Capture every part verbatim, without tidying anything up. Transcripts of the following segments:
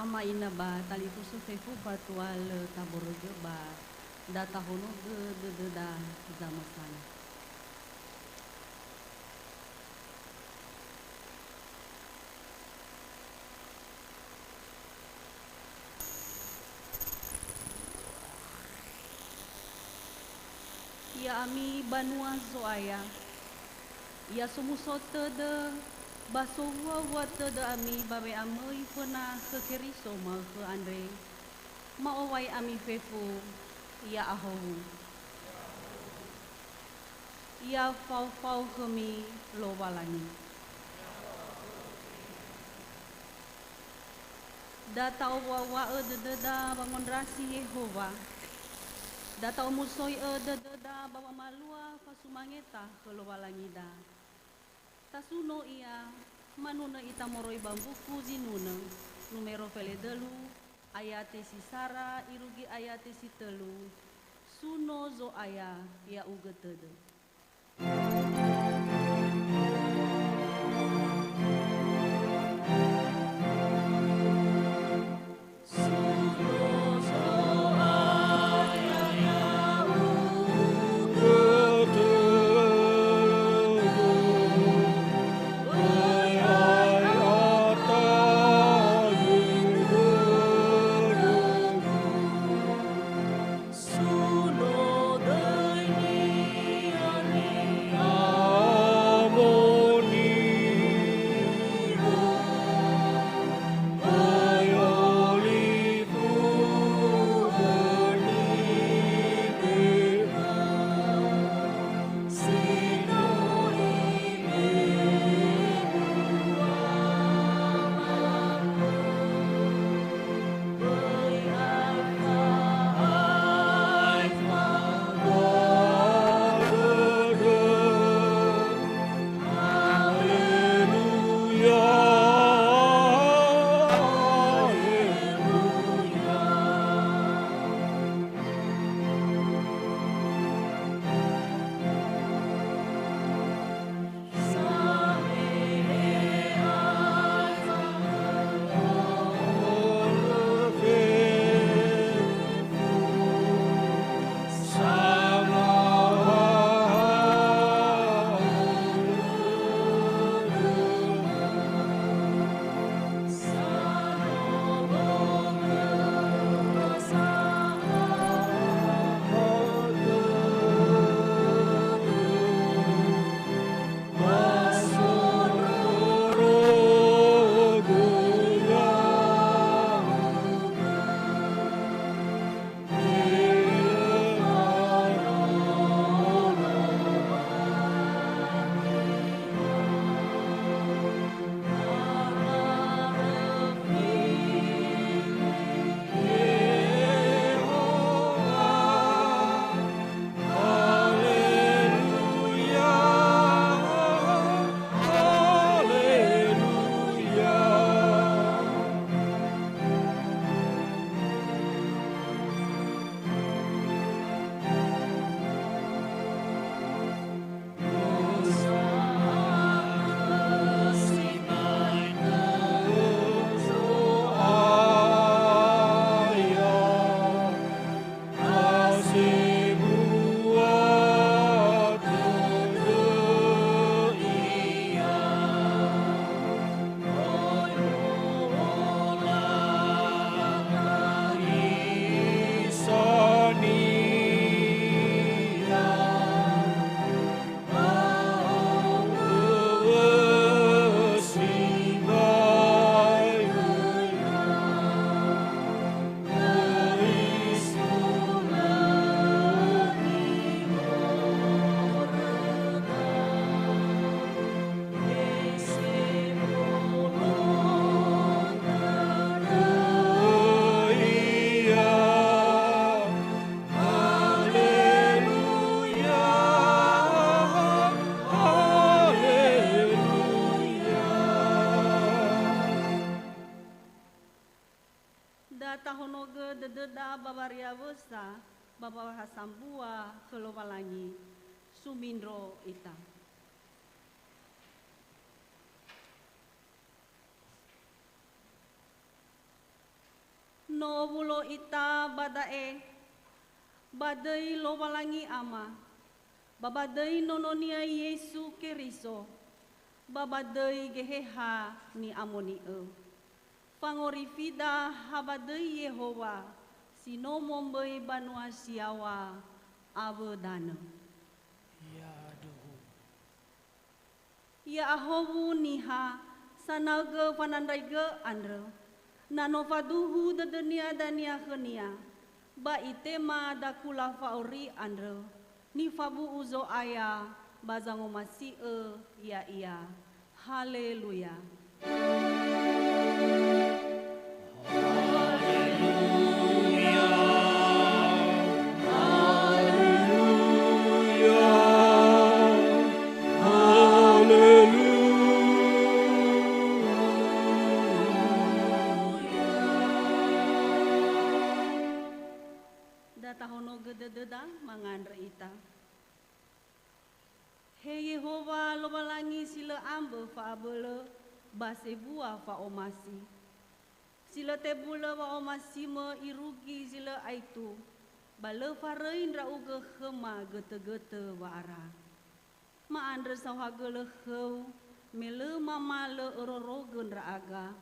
Ma'ina ba talifusö fefu fatua lö taborogö ba da tahonogö dödöda zamösana. Ya'ami banua Zo'aya, ya somuso tödö, ba sowua-wua tödö ami ba we'amöi föna khö Keriso ma'ökhö andre, ma'owai ami fefu, ya'ahowu. Ya fao-fao khömi Lowalangi. Da ta'owua-wua'ö dödöda wangondrasi Yehowa. Da ta'omusoi'ö dödöda ba wamalua fasumangeta khö Lowalangida. Tasuno ia, manunö ita moroi ba mbuku Zinunö, numero feledölu, ayati si sara irugi ayati si tölu, Suno Zo'aya ya'ugö tödö. Da tahonogö dödöda ba wariawösa ba waha sambua khö Lowalangi, sumindro ita. Owulo ita ba da'e, ba döi Lowalangi Ama, ba ba döi Nono-Nia Yesu Keriso, ba ba döi Geheha Ni'amoni'ö. Fangorifida ha ba döi Yehowa, si no momböi banua si yaŵa awö danö. Ya'ahowu niha sanaögö fanandraigö andrö, na no faduhu dödönia dania khönia, ba itema dakula fa'auri andrö, nifabu'u Zo'aya ba zangomasi'ö ya'ia. Haleluya. Da tahonogö dödöda mangandrö ita. He Yehowa, Lowalangi si lö ambö fa'abölö ba sebua fa'omasi, si lö tebulö wa'omasimö irugi zi lö aetu, ba lö faröi ndra'ugö khöma götögötö wa'ara. Ma'andrö saohagölö khöu, me lö mamalö örörogö ndra'aga,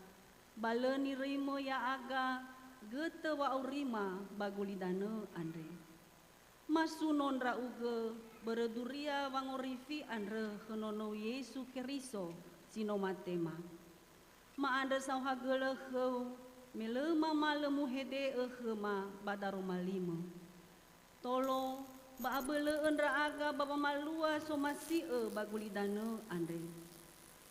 ba lö niröimö ya'aga götö wa'aurima ba gulidanö andre. Masuno ndra'ugö börö duria wangorifi andrö khö Nonou Yesu Keriso si no matema. Ma'andrö saohagölö khöu, me lö mamalö muhede'ö khöma ba daroma limö. Tolo, ba abölö'ö ndra'aga ba wamalua somasi'ö ba gulidanö andre.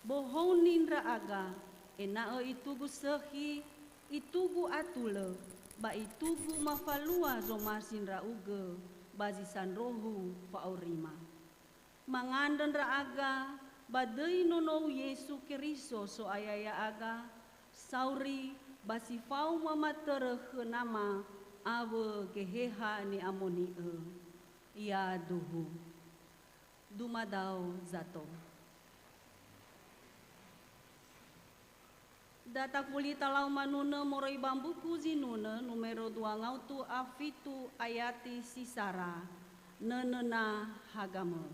Bohoni ndra'aga, ena'ö itugu sökhi, itugu atulö, ba itugu mafalua zomasi ndra'ugö ba zi sandrohu fa'aurima. Mangandrö ndra'aga ba döi Nonou Yesu Keriso So'aya ya'aga, sauri ba si faoma matörö khö Nama awö Geheha Ni'amoni'ö. Yaduhu. Dumadao zato. Da tafuli talau manunö moroi ba Mbuku Zinunö numero dua ngaotu a fitu ayati si sara, nönöna hagamö.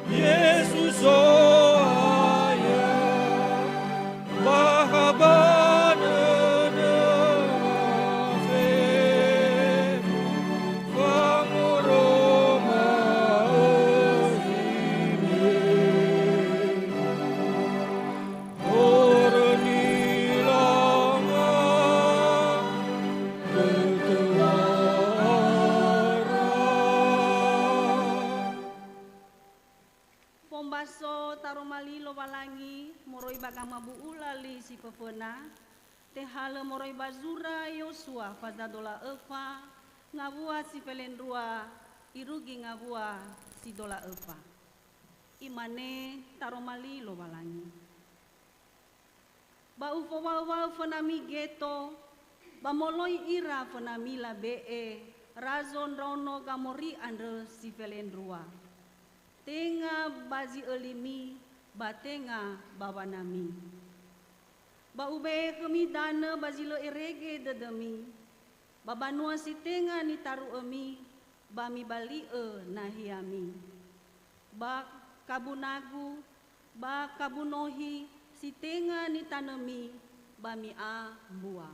Yesu Zo'aya, ba habanö dödöma fefu, fangoroma özime. Horö nilanga, tötöwara. Fombaso taroma li Lowalangi moroi ba gamabu'ula li si föföna, tehalö moroi ba zura Yosua faza dola öfa, ngawua si felendrua irugi ngawua si dola öfa. Imane taroma li Lowalangi. Ba ufowaö-waö fönami geto, ba moloi ira fönami labe'e razo ndraono gamori andrö si felendrua. Tenga ba zi ölimi, ba tenga ba wanami. Ba ube'e khömi danö ba zi lö erege dödömi, ba banua si tenga nitaru'ömi, ba mibali'ö nahiami. Ba kabu nagu, ba kabu nohi si tenga nitanömi, ba mi'a mbua.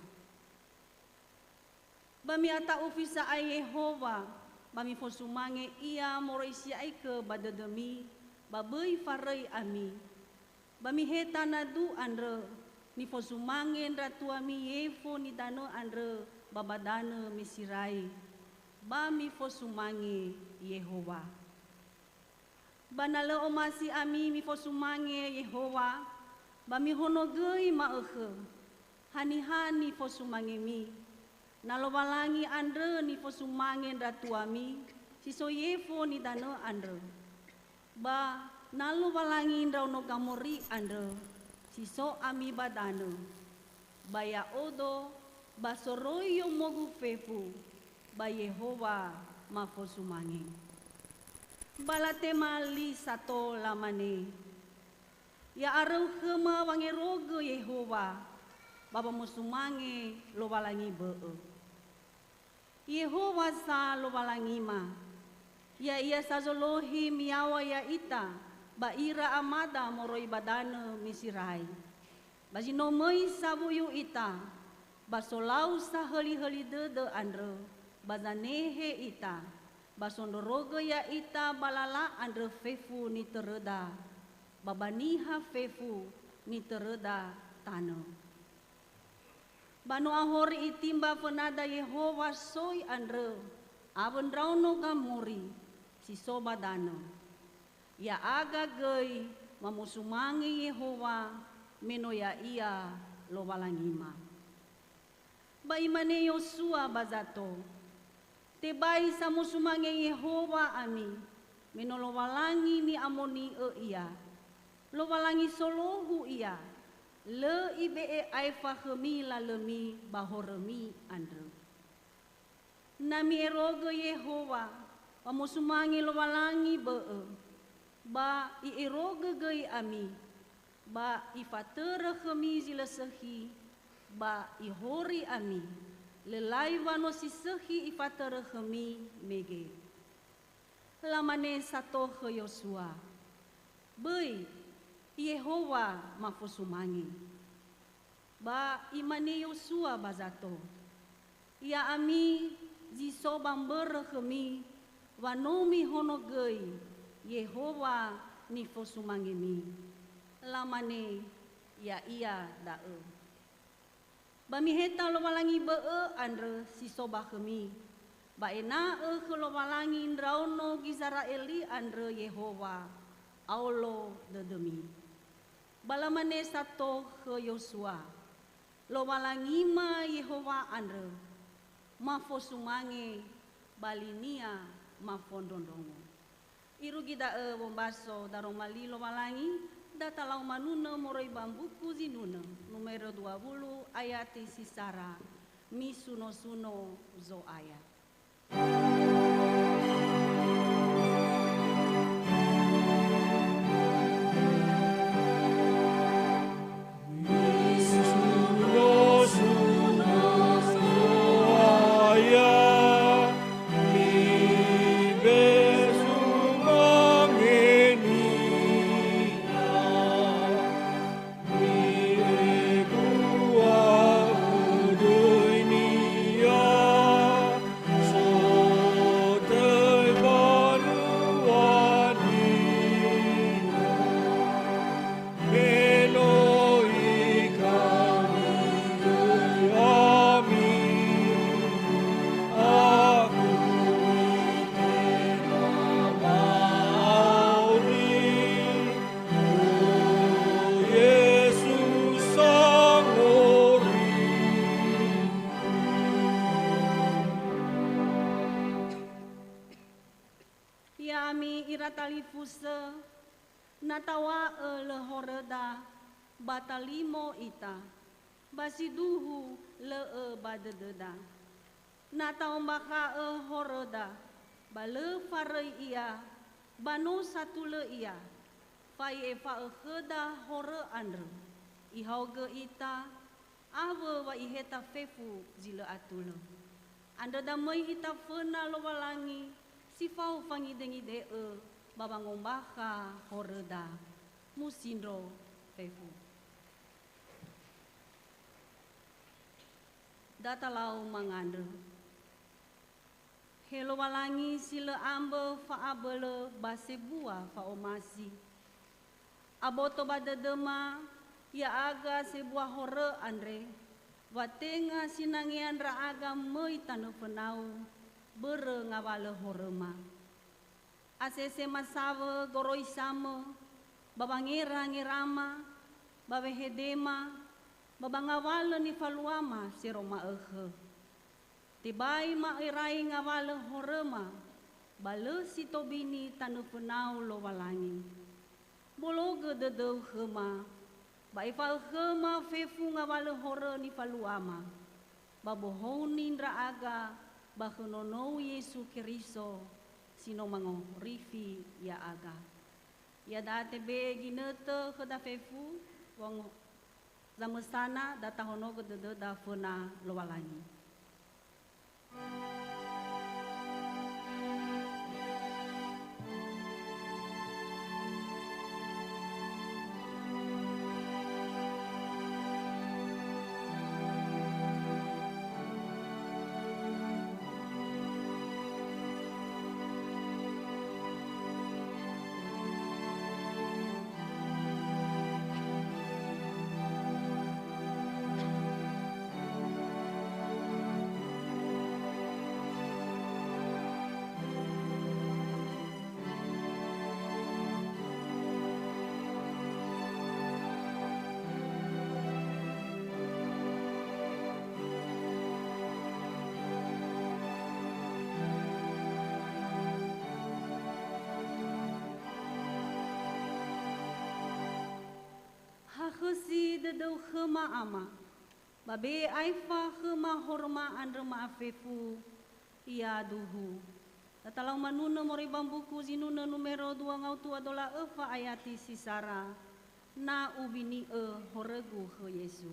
Ba mi'ata'ufi sa'ae Yehowa, ba mifosumange Ia moroi si'aikö ba dödömi, ba böi faröi ami. Ba mihe tana du andrö, nifosumange ndra tuami yefo nidanö andrö ba ba danö Misirai, ba mifosumange Yehowa. Ba na lö omasi ami mifosumange Yehowa, ba mihonogöi ma'ökhö, haniha nifosumangemi? Na Lowalangi andrö nifosumange ndra tuami si so yefo nidanö andrö. Ba na Lowalangi ndraono gamori andrö si so ami ba danö, ba ya'odo ba soroi yomogu fefu, ba Yehowa mafosumange. Ba latema li sato lamane, "Ya'aröu khöma wangerogö Yehowa, ba wamosumange Lowalangi bö'ö." Yehowa sa Lowalangima, Ya'ia sa zolohi miyaŵa ya'ita ba ira amada moroi ba danö Miserai. Ba zi no möi sawuyu ita, ba solau sahölihöli dödö andrö, ba zanehe ita, ba sondrorogö ya'ita ba lala andrö fefu nitöröda, ba ba niha fefu nitöröda tanö. Ba no ahori itimba fönada Yehowa soi andrö awö ndraono gamori si so ba danö. Ya'aga göi mamosumange Yehowa, me no Ya'ia Lowalangima. Ba imane Yosua ba Zato, "Tebai samosumange Yehowa ami, me no Lowalangi ni'amoni'ö Ia. Lowalangi solohu Ia, lö Ibe'e aefa khömi lalömi ba horömi andrö." Na mi'erogö Yehowa, ba mosumange Lowalangi bö'ö, ba I'erogö göi ami, ba Ifatörö khömi zi lö sökhi, ba Ihori ami, lö lai wa no si sökhi Ifatörö khömi mege. Lamane sato khö Yosua, "Böi, Yehowa mafosumange." Ba imane Yosua ba Zato, "Ya'ami zi so ba mbörö khömi, wa no mihonogöi Yehowa nifosumangemi." Lamane, "Ya'ia da'ö." Ba miheta Lowalangi bö'ö andrö si so ba khömi, ba ena'ö khö Lowalangi ndraono Gizera'eli andrö Yehowa, aolo dödömi. Ba lamane sato khö Yosua, "Lowalangima Yehowa andrö, mafosumange ba linia mafondrondrongo." Irugi da'ö wombaso daroma li Lowalangi, datalau manunö moroi ba Mbuku Zinunö, numero dua wulu, ayati si sara, "Misuno-suno Zo'aya." Ya'ami ira talifusö, na taŵa'ö lö horöda, ba talimo ita, ba siduhu lö'ö ba dödöda. Na ta'ombakha'ö horöda, ba lö faröi ia, ba no satulö ia, fa i'efa'ö khöda horö andrö, ihaogö ita, awö wa iheta fefu zi lö atulö. Andrö da möi ita föna Lowalangi si fao fangidengide'ö ba wangombakha horöda. Musindro fefu. Da talau mangandrö. He Lowalangi si lö ambö fa'abölö ba sebua fa'omasi. Aboto ba dödöma, ya'aga sebua horö andre, wa tenga sinangea ndra'aga möi tanö fönau, börö ngawalö horöma. Asese masawö goroi samö, ba wangerangerama, ba wehedema, ba ba ngawalö nifaluama sero ma'ökhö. Tebai ma'erai ngawalö horöma, ba lö si tobini tanö fönau Lowalangi. Bologö dödöu khöma, ba efa'ö khöma fefu ngawalö horö nifaluama. ba bohouni ndra'aga ba khö nonou Yesu Keriso si no mangorifi ya'aga. Iada'a tebe'e ginötö khöda fefu, wango-, zamösana da tahonogö dödöda föna Lowalangi. Hakhösi dödöu khöma, Ama, ba be'e aefa khöma horöma andrö ma'afefu, yaduhu. Datalau manunö moroi ba mbuku Zinunö numero dua ngaotu a dola öfa ayati si sara, na ubini'ö horögu khö Yesu.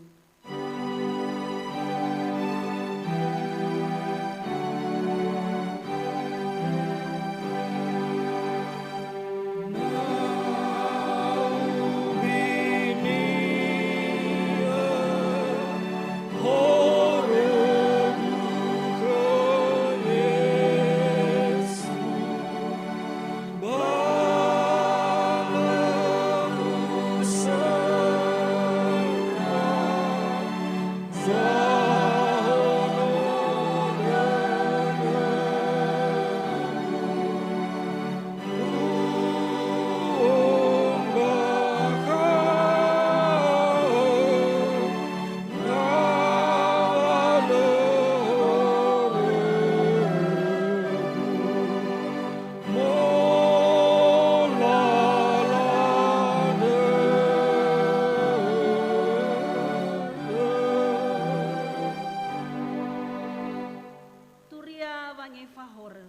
Turia wangefa horö.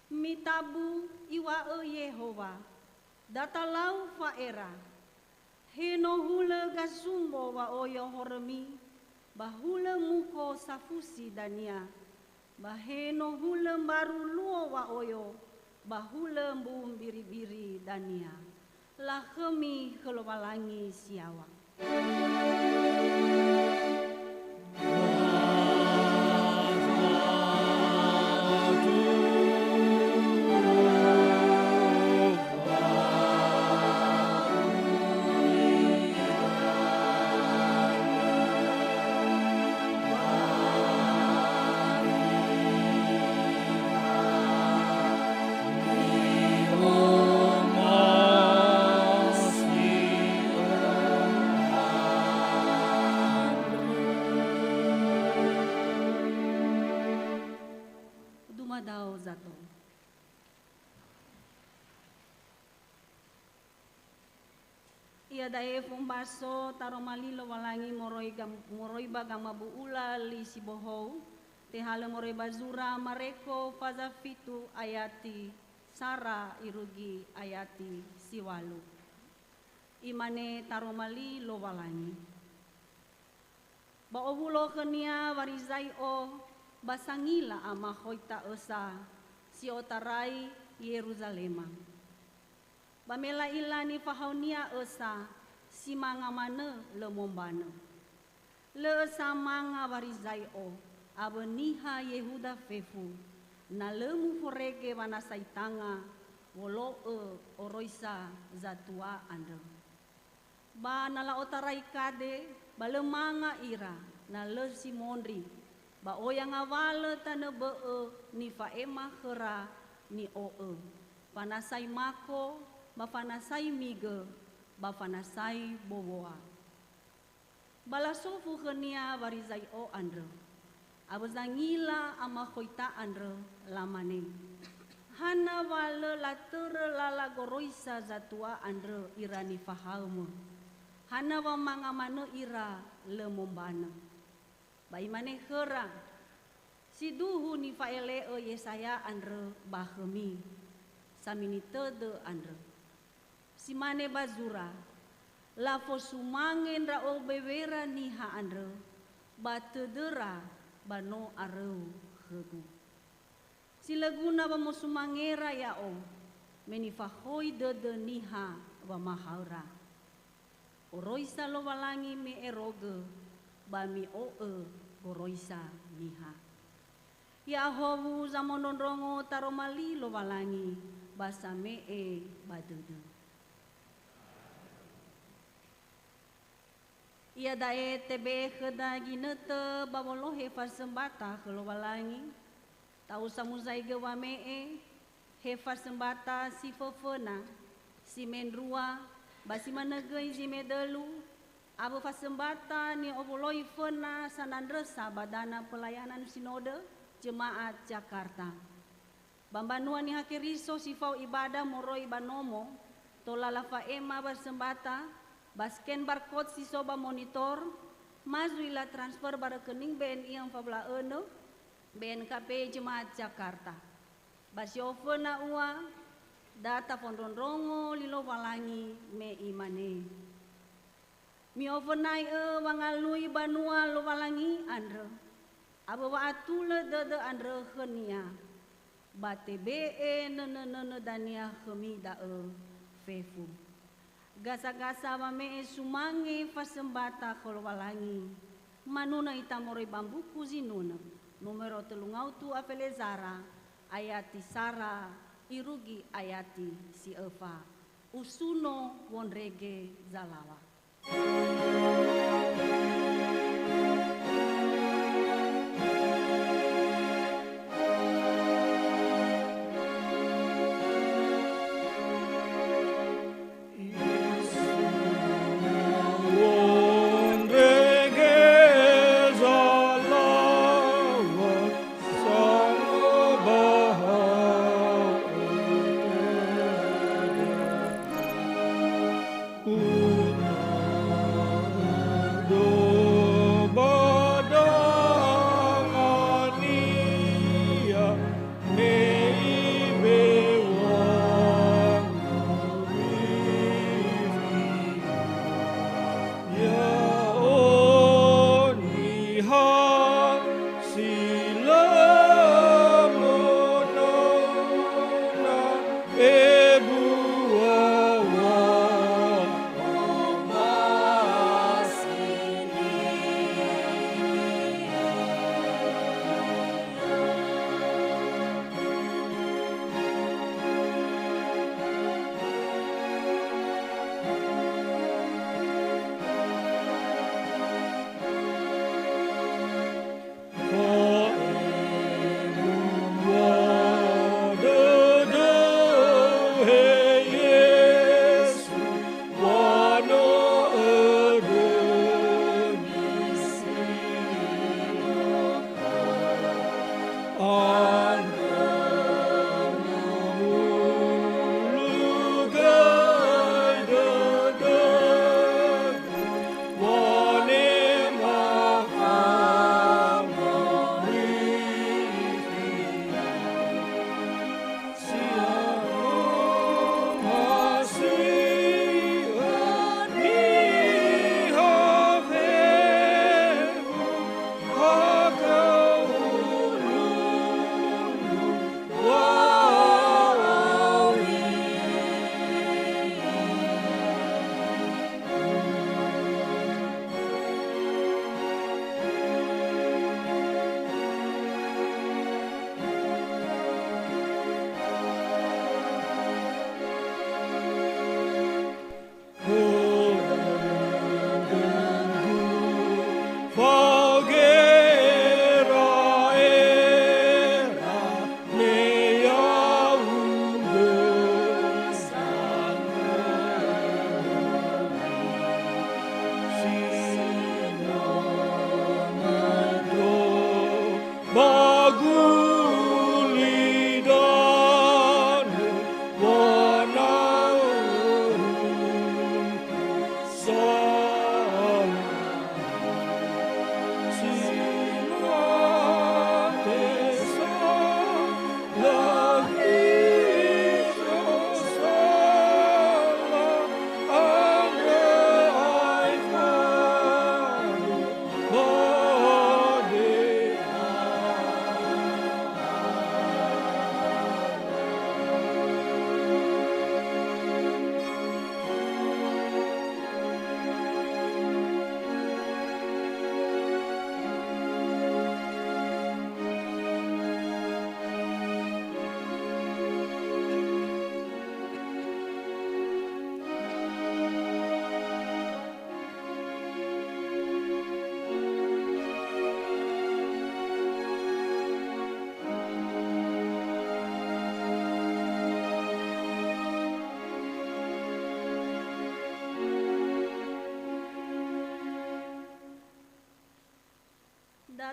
Mitabu, iŵa'ö Yehowa, datalau fa'era. He no hulö gasumbo wa'oyo horömi, ba hulö muko safusi dania, ba he no hulö mbaru luo wa'oyo, ba hulö mbu mbiribiri dania. Lakhömi khö Lowalangi si yaŵa. Dumadao zato. Iada'e fombaso taroma li Lowalangi moroi gam-, moroi ba gamabu'ula li si bohou, tehalö moroi ba zura Mareko faza fitu ayati sara irugi ayati si ŵalu. Imane taroma li Lowalangi. Ba owulo khönia Warizai'o ba sangila amakhoita ösa si otarai Yeruzalema. Ba me la'ila nifahaonia ösa, si manga manö lö mombanö. Lö ösa manga Warizai'o awö niha Yehuda fefu, na lö muforege wanasai tanga wolo'ö oroisa zatua andrö. Ba na la'otarai kade, ba lö manga ira, na lö si mondri, ba oya ngawalö tanö bö'ö nifa'ema khöra ni'o'ö, fanasai mako, ba fanasai migö, ba fanasai bowoa. Ba lasofu khönia Warizai'o andrö, awö zangila amakhoita andrö, lamane, "Hana wa lö latörö lala goroisa zatua andrö ira nifahaömö? Hana wa manga manö ira lö mombanö?" Ba imane khöra, "Siduhu nifa'ele'ö Yesaya andrö ba khömi, samini tödö andrö. Si mane ba zura, 'Lafosumange ndra'o bewera niha andrö, ba tödöra ba no aröu khögu.' Si lö guna wamosumangera ya'o, me nifakhoi dödö niha wamahaöra. Oroisa Lowalangi me erogö, ba mi'o'ö goroisa niha. Ya'ahowu zamondrondrongo taroma li Lowalangi, ba same'e ba dödö." Iada'e tebe'e khöda ginötö ba wolohe fasömbata khö Lowalangi. Ta'usa muzaigö wame'e he fasömbata si föföna, si mendrua, ba si manö göi zi medölu, awö fasömbata ni'owoloi föna sanandrösa ba dana pelayanan Sinodö Jemaat Jakarta. Ba mbanua Niha Keriso si fao ibada moroi ba nomo, tola lafa'ema wasömbata, ba scan barcode si so ba monitor, ma zui latransfer ba rekening B N I empat belas önö, B N K P Jemaat Jakarta. Ba si oföna ua, da tafondrondrongo li Lowalangi me imane, "Mi'ofönai'ö wangalui banua Lowalangi andrö, awö wa'atulö dödö andrö khönia, ba tebe'e nönönönö dania khömi da'ö fefu." Gasagasa wame'e sumange fasömbata khö Lowalangi, manunö ita moroi ba Mbuku Zinunö, numero tölu ngaotu a felezara, ayati sara irugi ayati si öfa. Usuno wondrege zalaŵa.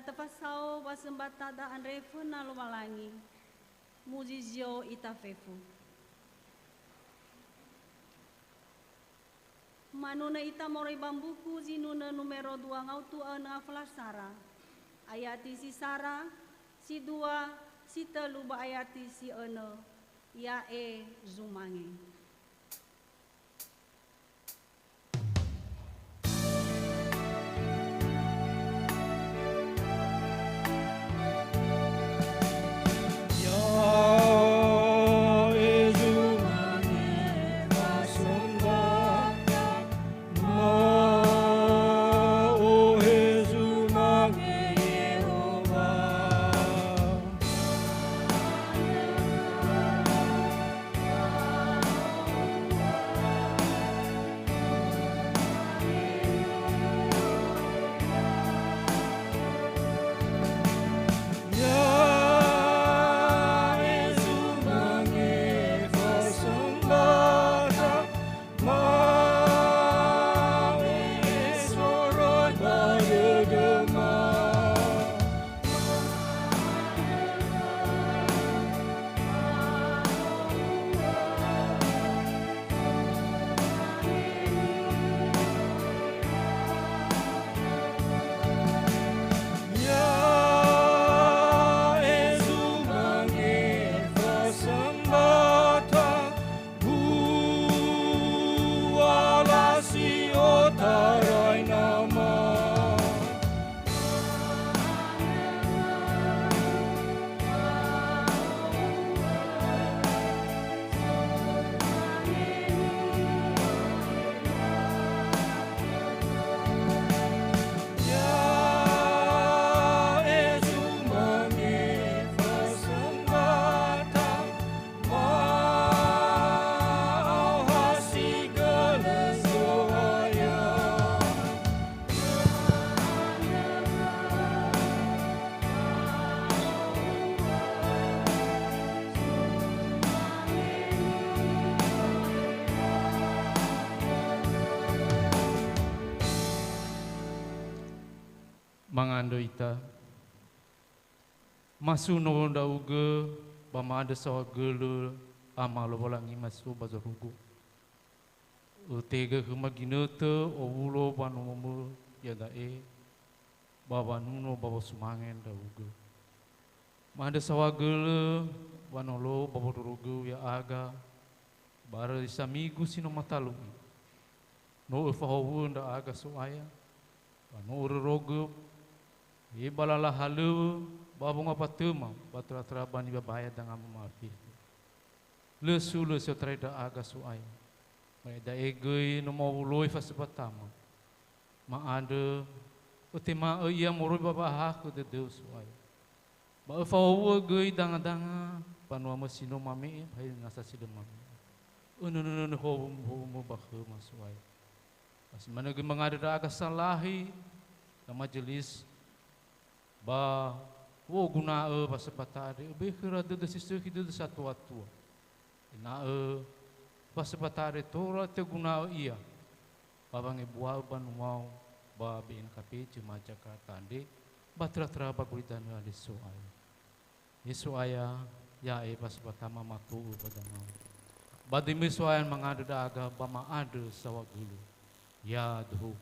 Tafasao wasõmbatada andre föna Lowalangi, muzizio ita fefu. Manunö ita moroi ba mbuku Zinunö numero dua ngautu önö aföla sara, ayati si sara, si dua, si tölu ba ayati si önö, ya'e zumange. Mangandrö ita. Masuno ndra'ugö ba ma'andrö saohagölö Ama Lowalangi maso ba zorugo. Ötehegö khöma ginötö owulo ba nomömö iada'e, ba wanuno ba wosumange ndra'ugö. Ma'andrö saohagölö wanolo ba wondrorogöu ya'aga, barö zi samigu si no matalu'i. No öfahowu'ö ndra'aga So'aya, ba no örörogö, he ba lala halöŵö ba wongafatöma ba töra-töra ba niŵa'ö ba ya'aga danga mama'afefu. Lö sulö si otarai ndra'aga So'aya. Ba da'e göi no ma'owuloi fasöfatama. Ma'andrö, ötema'ö ia moroi ba wa'ahakhö dödöu So'aya. Ba öfahowu'ö göi danga-danga, banuamö si no mame'e, ba he nasa si lö mame'e. Önönönö howu'ö-, howu'ömö ba khöma So'aya. Ba si manö göi mangandrö ndra'aga salahi, ba majelis, ba u'oguna'ö wasömbata andre, öbe'e khöra dödö si sökhi, dödö satua-tua. Ena'ö wasömbata andre tola töguna'ö ia, ba wangebua'ö banuau ba B N K P Jemaah Jakarta andre, ba töra-töra ba gulidanö andre So'aya. He So'aya, ya'e wasömbatama mato'ö ba danau. Ba döimö So'aya mangandrö ndra'aga ba ma'andrö saohagölö. Yaduhu.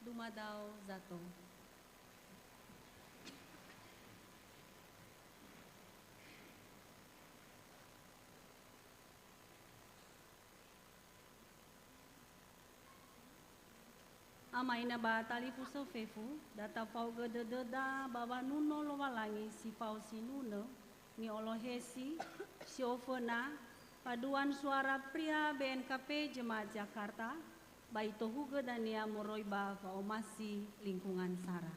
Dumadao zato. Ama ina ba talifusö fefu, da tafaogö dödöda ba wanuno Lowalangi si fao sinunö, ni'olohesi, si oföna, paduan suara pria B N K P Jemaat Jakarta, ba itohugö dania moroi ba fa'omasi lingkungan sara.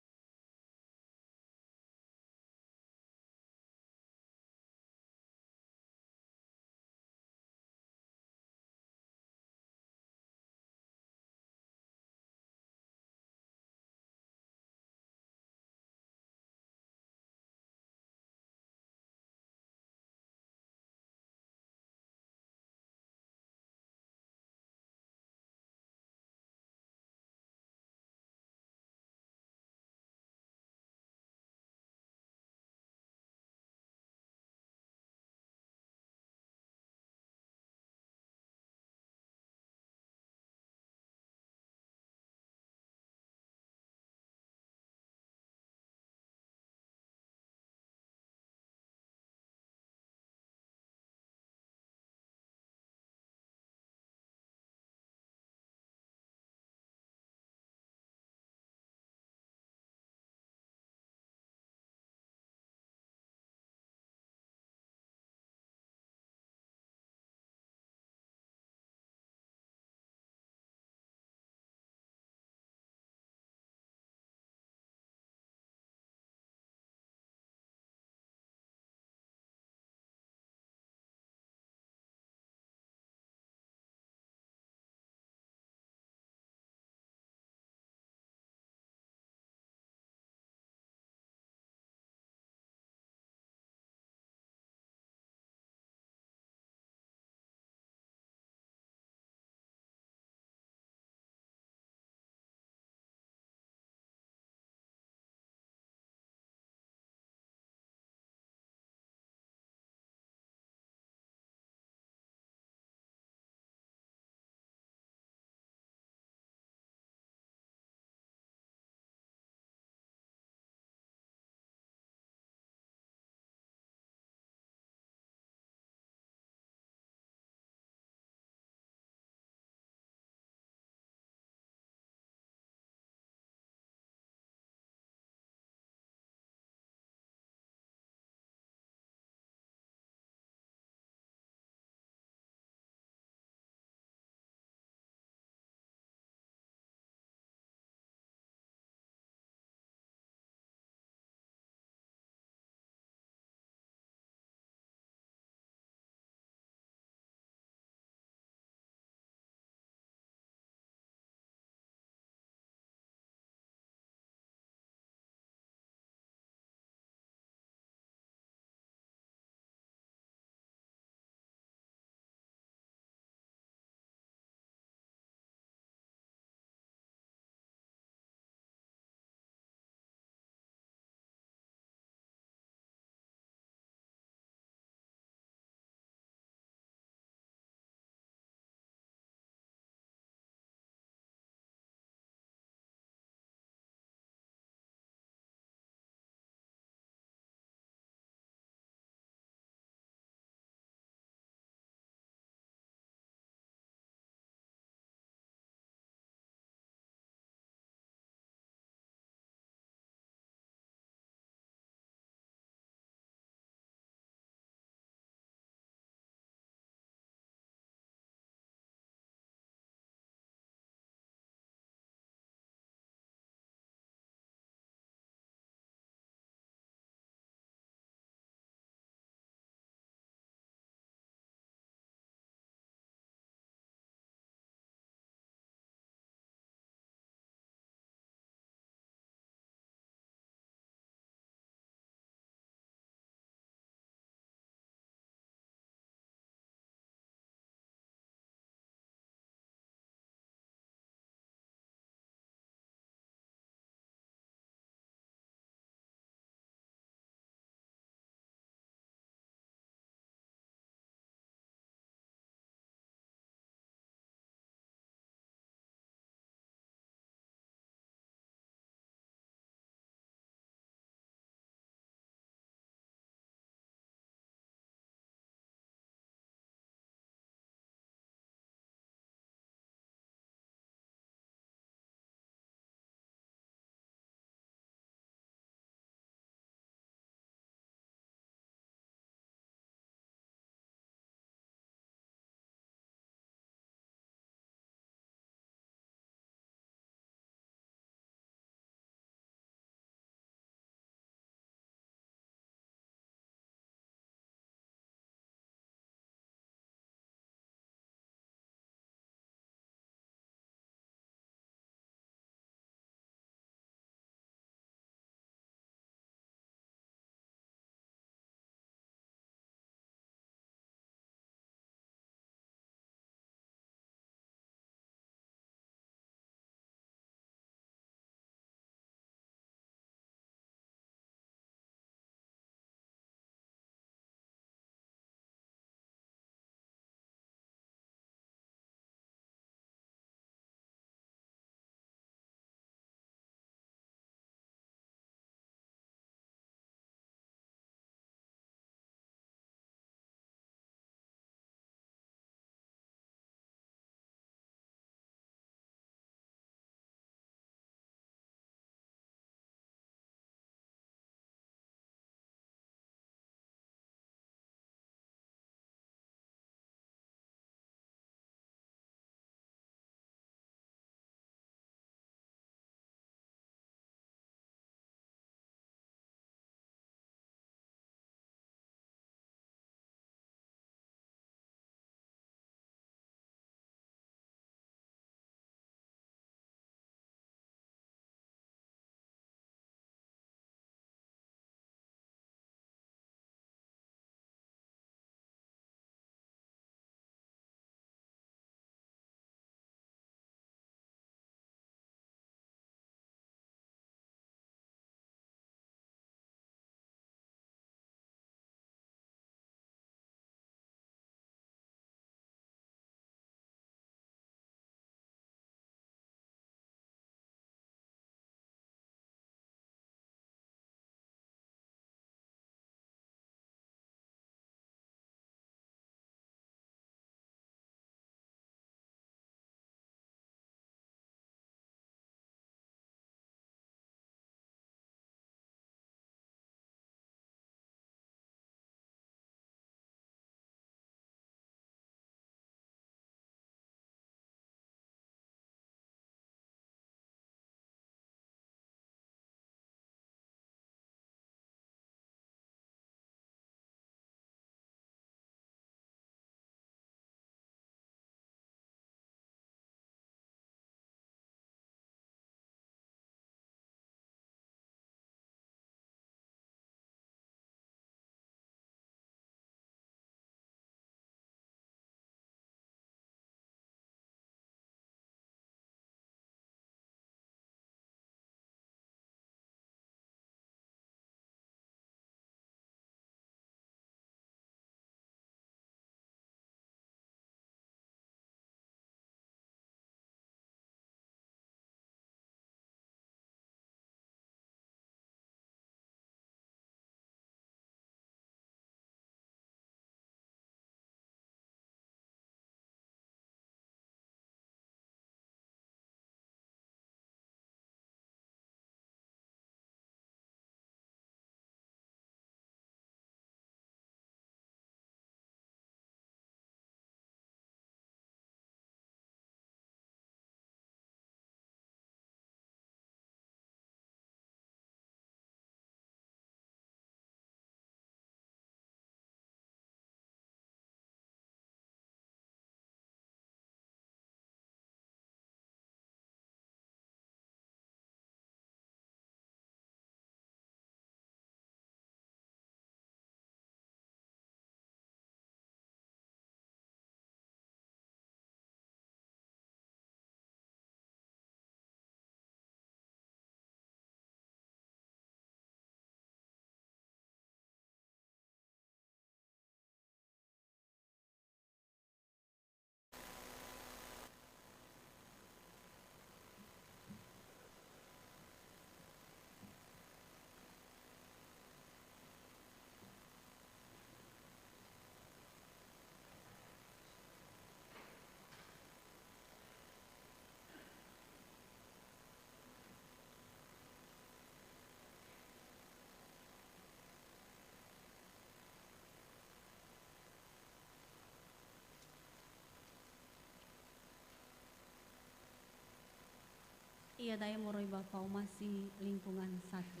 Iada'e moroi ba fa'omasi lingkungan satu.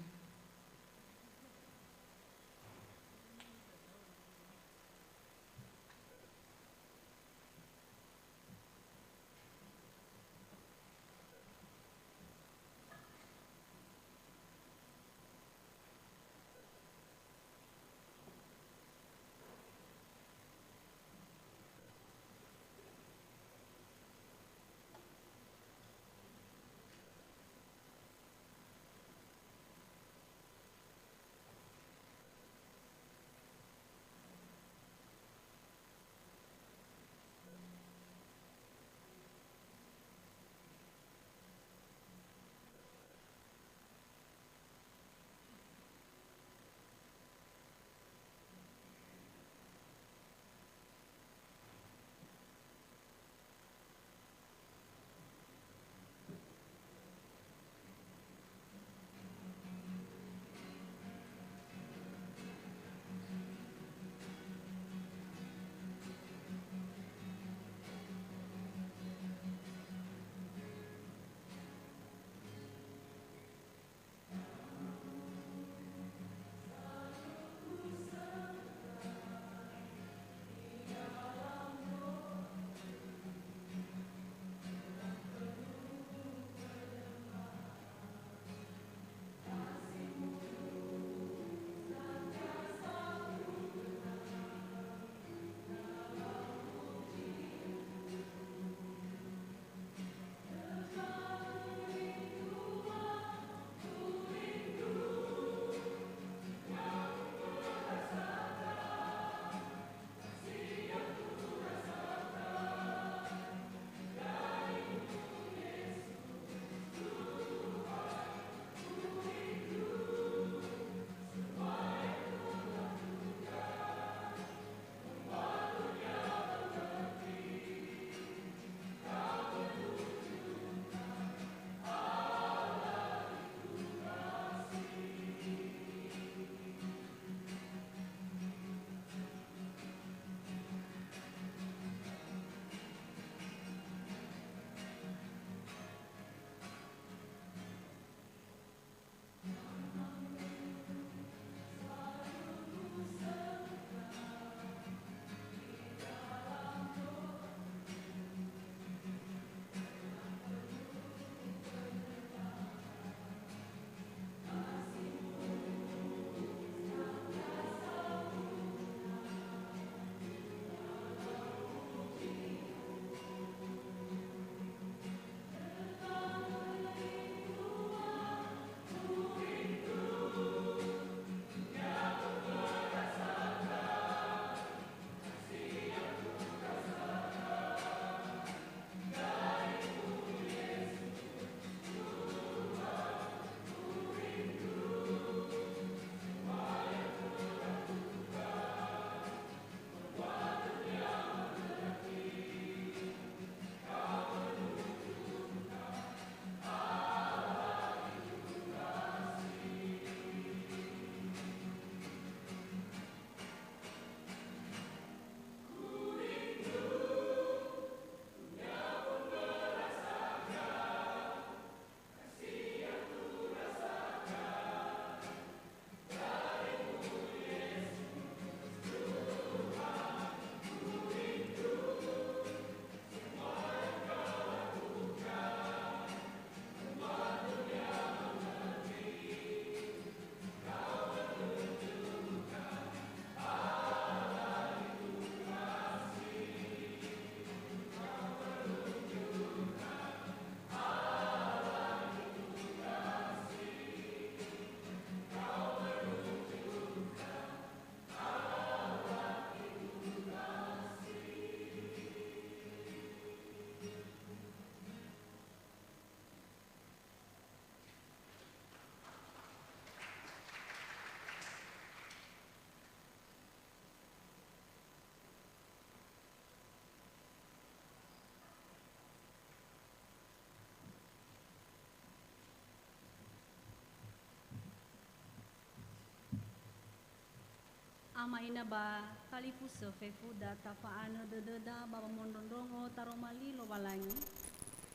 Ama ina ba talifusö fefu, da tafa'anö dödöda ba wamondrondrongo taroma li Lowalangi,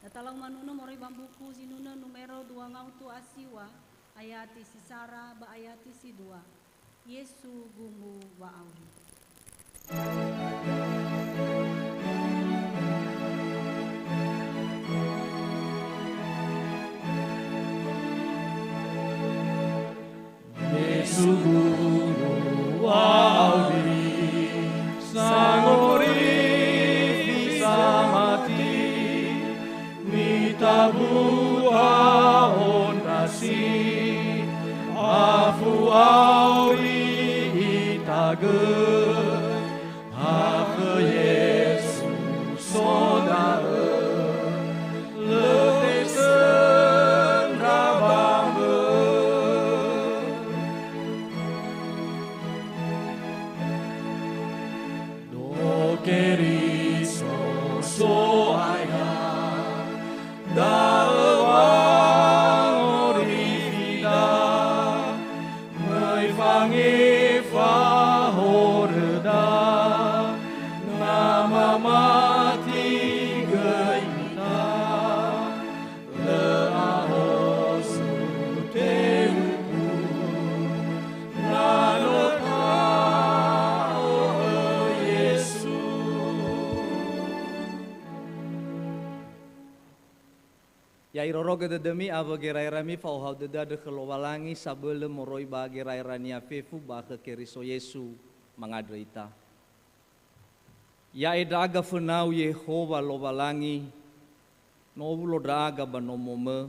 da Salau manunu moroi ba mbuku Zinunö numero dua ngautu a siwa, ayati si sara ba ayati si dua. Yesu gumbu wa'auri. Yesu gumbu wa'auri, sangorifi samati, mitabu'a ondrasi, afu auri itagö, Hakhö Yesu so da'ö, lö tesöndra bangö. Do Keriso So'aya, da'ö wangorifida. Möi fangefa horöda, na mamati göi ita, lö ahosu tehuku, na no ta'o'ö Yesu. Ya'irorogö dödömi awö gera'erami fa'ohahau dödö andrö khö Lowalangi sabölö moroi ba gera'erania fefu ba khö Keriso Yesu mangandrö ita. Ya'e ndra'aga fönau Yehowa Lowalangi, no owulo ndra'aga ba nomomö,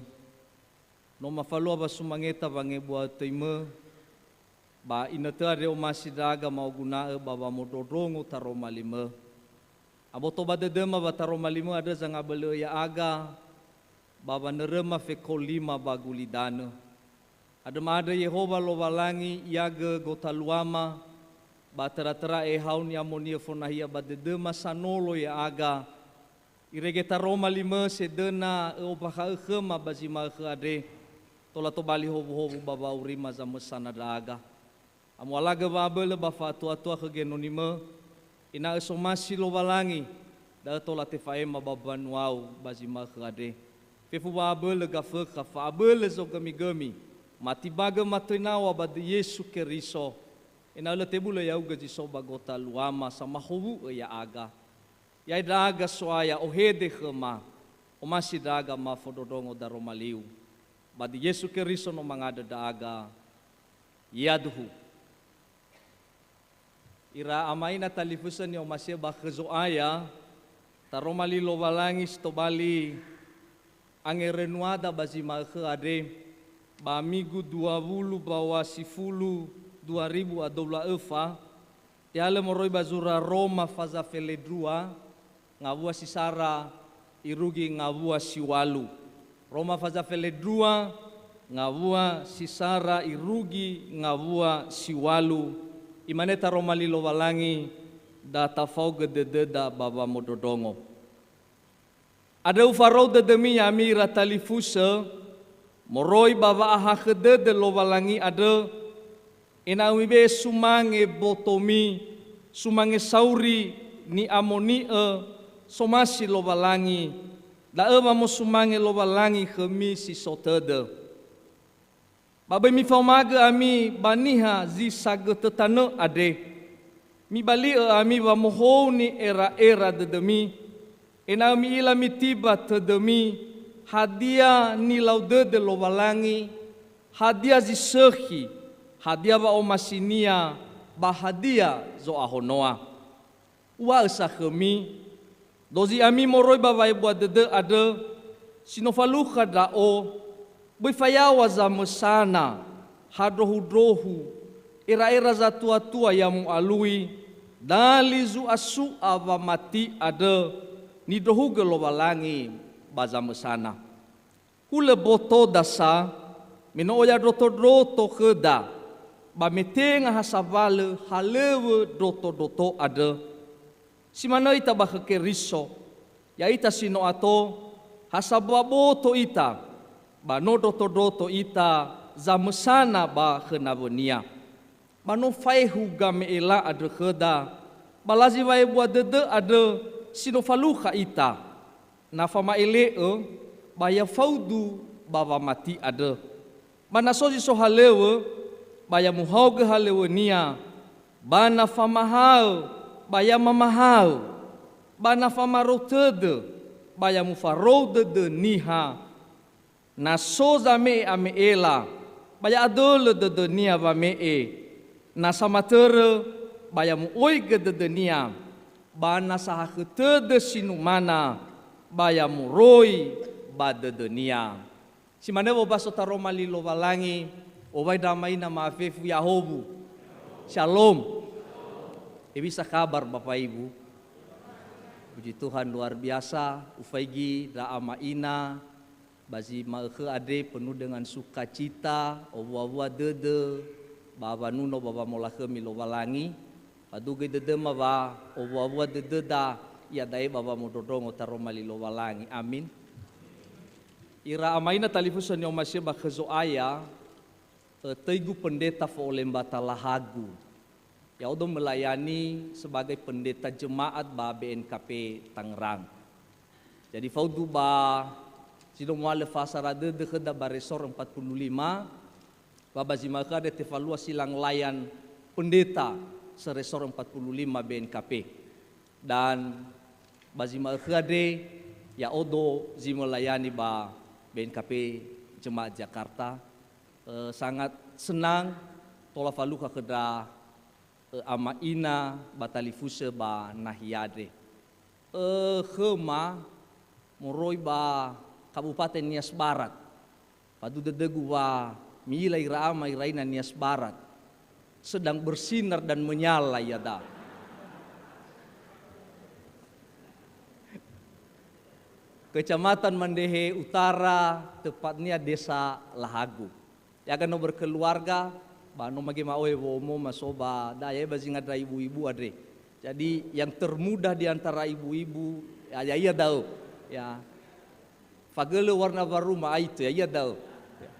no mafalua wasumangeta wangebuatöimö, ba inötö andre omasi ndra'aga ma'oguna'ö ba wamondrondrongo taroma limö. Aboto ba dödöma wa taroma limö andrö zangabölö'ö ya'aga, ba wanöröma fekolima ba gulidanö. Andrö ma'andrö Yehowa Lowalangi iagö gotaluama, ba töra-töra ehau ni'amoni'ö fonahia ba dödöma sanolo ya'aga, irege taroma limö sedöna ö'ombakha'ö khöma ba zi ma'ökhö andre, tola tobali howuhowu ba wa'aurima zamösana ndra'aga. Amualagö wa'abölö ba fa'atuatua khö genonimö, ena'ö somasi Lowalangi, da'ö tola tefa'ema ba mbanuau ba zi ma'ökhö andre. Fefu wa'abölö gafökha, fa'abölö zogömigömi, matibagö matoi naw̃a ba döi Yesu Keriso, ena'ö lö tebulö ya'ugö zi so ba gotaluama samahowu'ö ya'aga. Ya'e ndra'aga So'aya, ohede khöma, omasi ndra'aga mafondrondrongo daroma liu. Ba döi Yesu Keriso no mangandrö ndra'aga. Yaduhu. Ira ama ina talifusö ni'omasi'ö ba khö Zo'aya, taroma li Lowalangi si tobali angerönuada ba zi ma'ökhö andre, ba migu dua wulu mbaŵa sifulu dua ribu a dua wulu a öfa, tehalö moroi ba zura Roma faza felendrua, ngawua si sara irugi ngawua si ŵalu. Roma faza felendrua, ngawua si sara irugi ngawua si ŵalu. Imane taroma li Lowalangi, da tafaogö dödöda ba wamondrondrongo. Andrö ufarou dödömi ya'ami ira talifusö, moroi ba wa'ahakhö dödö Lowalangi andrö, ena'ö mibe'e sumange botomi, sumange sauri ni'amoni'ö somasi Lowalangi, da'ö wamosumange Lowalangi khömi si so tödö. Ba böi mifaomagö ami ba niha zi sagötö tanö andre. Mibali'ö ami wamohouni era'era dödömi, ena'ö mi'ila mitiba tödömi hadia nilau dödö Lowalangi, hadia zi sökhi, hadia wa'omasinia, ba hadia zo'ahonoa. Uŵa'ö sa khömi, dozi ami moroi ba wa'ebua dödö andrö, si no falukha ndra'o, böi fayaŵa zamösana, handrohundrohu, era'era zatuatua ya mu'alui, dali zu'asu'a wamati andrö, nindrohugö Lowalangi ba zamösana. Hulö botoda sa, me no oya ndrotondroto khöda, ba me tenga ha sawalö halöŵö ndrotondroto andrö. Si manö ita ba khö Keriso, ya'ita si no ato, ha sambua boto ita, ba no ndrotondroto ita zamösana ba khö nawönia. Ba no faehu game'ela andrö khöda, ba lazi wa'ebua dödö andrö si no falukha ita. Na fama'ele'ö, ba ya faudu ba wamati andrö. Ba na so zi so halöŵö, ba ya muhaogö halöŵönia, ba na famahaö, ba ya mamahaö, ba na famarou tödö, ba ya mufarou dödö niha. Na so zame'e ame'ela, ba ya adölö dödönia wame'e. Na samatörö, ba ya mu'oigö dödönia, ba na sahakhö tödö sinumana, ba ya moroi ba dödönia. Si manö wobaso taroma li Lowalangi, owai ndra ama ina ma'afefu ya'ahowu. Shalom. Hewisa kabar Bapak Ibu? Puji Tuhan, luar biasa, ufaigi ndra ama ina ba zi ma'ökhö andre penuh dengan sukacita, owua-wua dödö, ba wanuno ba wamolakhömi Lowalangi. Faduhu göi dödöma wa owua-wua dödöda iada'e ba wamondrondrongo taroma li Lowalangi. Amin. Ira ama ina talifusö ni'omasi'ö ba khö Zo'aya, ö, töigu pendeta fo'olembata lahagu. Ya'odo melayani sebagai pendeta jemaat ba B N K P Tangerang. Jadi faudu ba zi no mualö fa'asara dödö khöda ba Resor empat puluh lima, ba ba zi ma'ökhö andre tefalua silang layan pendeta se-Resor empat puluh lima B N K P. Dan ba zi ma'ökhö andre ya'odo zi melayani ba B N K P Jemaat Jakarta. Eh, sangat senang tola falukha khö ndra, eh, ama ina ba talifusö ba nahia andre. Eh, khöma moroi ba Kabupaten Nias Barat. Faduhu dödögu wa mi'ila ira ama ira ina Nias Barat sedang bersinar dan menyala iada. Kecamatan Mandehe Utara, tepatnya Desa Lahagu. Yaga no berkeluarga, ba no mage ma'ohe womo maso ba da'e ba zinga ndra ibu-ibu andre. Jadi yang termudah di antara ibu-ibu, ya, ya ia da'ö. Ya. Fagölö warna baru ma'aitö, ya ia da'ö. Ya.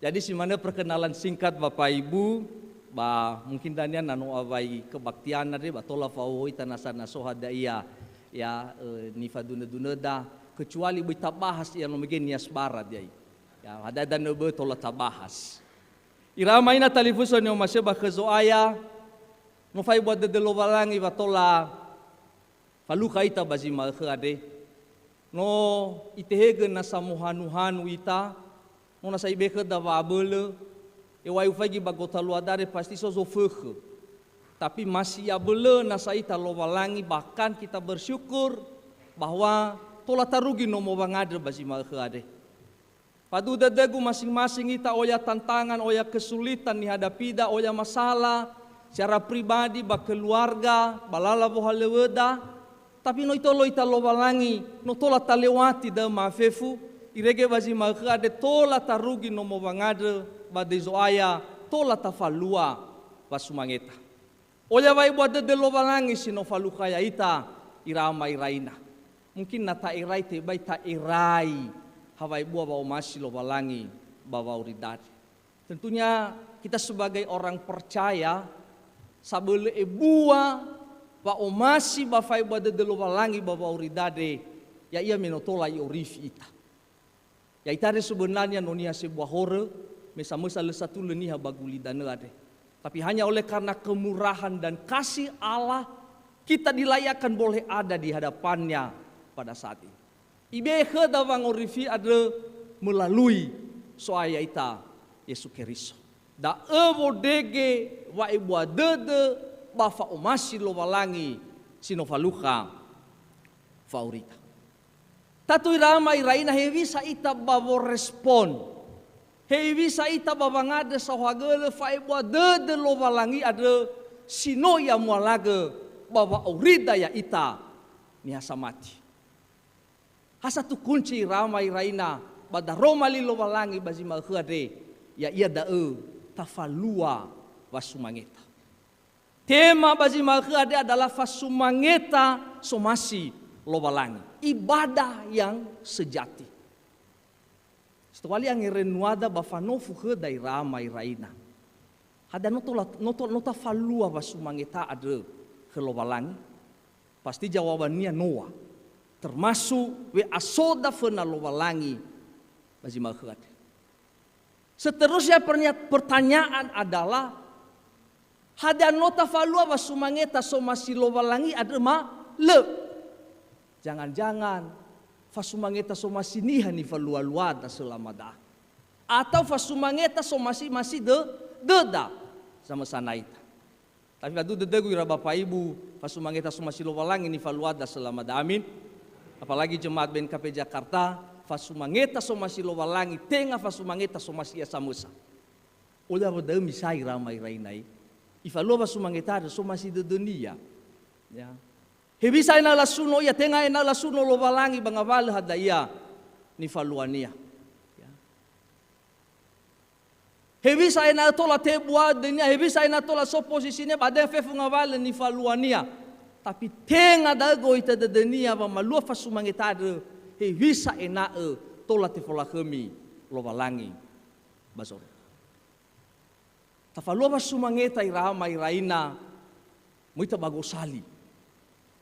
Jadi si manö perkenalan singkat Bapak Ibu, ba mungkin dania na no awai kebaktian andre ba tola fa'ohoi tanasa na so hadia ia, ya, eh, nifadunö-dunöda, kecuali böi tabahas ia no mege Nias Barat yai. Ya, hadia danö böi tola tabahas. Ira ama ina talifusö ni'omasi'ö ba khö Zo'aya, no fa'ebua dödö Lowalangi wa tola falukha ita ba zi ma'ökhö andre. No itehegö nasa mohanu-hanu ita, no nasa ibe'e khöda wa'abölö, ewai ufaigi ba gotaluada andre pasti so zofökhö. Tapi masih iabölö nasa ita Lowalangi, bahkan kita bersyukur bahwa tola tarugi nomo wangandrö ba zi ma'ökhö andre. Faduhu dödögu masing-masing ita, oya tantangan, oya kesulitan nihadapida, oya masalah secara pribadi, ba keluarga, ba lala wohalöŵöda, tapi no itolo ita Lowalangi, no tola talewati da'ö ma'afefu, irege ba zi ma'ökhö andre tola tarugi nomo wangandrö ba döi Zo'aya, tola tafalua wasumangeta. Oya wa'ebua dödö Lowalangi si no falukha ya'ita, ira ama ira ina. Mungkin na ta'erai, tebai ta'erai ha wa'ebua wa'omasi Lowalangi ba wa'aurida andre. Tentunya kita sebagai orang percaya, sabölö ebua wa'omasi ba fa'ebua dödö Lowalangi ba wa'aurida andre, ya'ia me no tola i'orifi ita. Ya'ita andre sebenarnya no niha sebua horö, me samösa lö satulö niha ba gulidanö andre. Tapi hanya oleh karena kemurahan dan kasih Allah, kita dilayakkan boleh ada di hadapan-Nya pada saat ini. Ibe'e khöda wangorifi andrö melalui So'aya ya'ita Yesu Keriso. Da'ö wondrege wa'ebua dödö ba fa'omasi Lowalangi si no falukha fa'aurida. Tatu ira ama ira ina, hewisa ita ba worespon. Hewisa ita ba wangandrö saohagölö fa'ebua dödö Lowalangi andrö si no I'amualagö ba wa'aurida ya'ita niha samati. Ha satu kunci ira ama ira ina ba daroma li Lowalangi ba zi ma'ökhö andre, ya'ia da'ö tafalua wasumangeta. Tema ba zi ma'ökhö andre adalah fasumangeta somasi Lowalangi, ibadah yang sejati. Sitobali angerenuada ba fanofu khöda ira ama ira ina. Hadia no tola, no to-, no tafalua wasumangeta andrö khö Lowalangi? Pasti jawabania noa. Termasuk we'asoda föna Lowalangi ba zi ma'ökhö andre. Seterusnya pernya-, pertanyaan adalah, hadia no tafalua wa sumangeta somasi Lowalangi andrö ma? Lö. Jangan-jangan fasumangeta somasi niha nifalua-luada selama da'a. Atau fasumangeta somasi-masi dö-, döda. Samösa na ita. Tapi faduhu dödögu ira Bapak Ibu, fasumangeta somasi Lowalangi nifaluada selama da'a, amin. Apalagi jemaat B N K P Jakarta, fasumangeta somasi Lowalangi, tenga fasumangeta somasi ia samösa. Ola wa da'ö misai rama ira inai. Ifalua fasumangeta ada somasi dödönia. Ya. Hewisa ena'ö lasuno ia, tenga ena'ö lasuno Lowalangi ba ngawalö hadia nifaluania. Ya. Hewisa ena'ö tola tebua'ö dödönia, hewisa ena'ö tola so posisinia, ba da'e fefu ngawalö nifaluania. Tapi tenga da'ö goita dödönia wa malua fasumangeta andrö, hewisa ena'ö tola tefolakhömi Lowalangi ba zorugo. Tafalua wa sumangeta ira ama ira ina, möi ita ba gosali.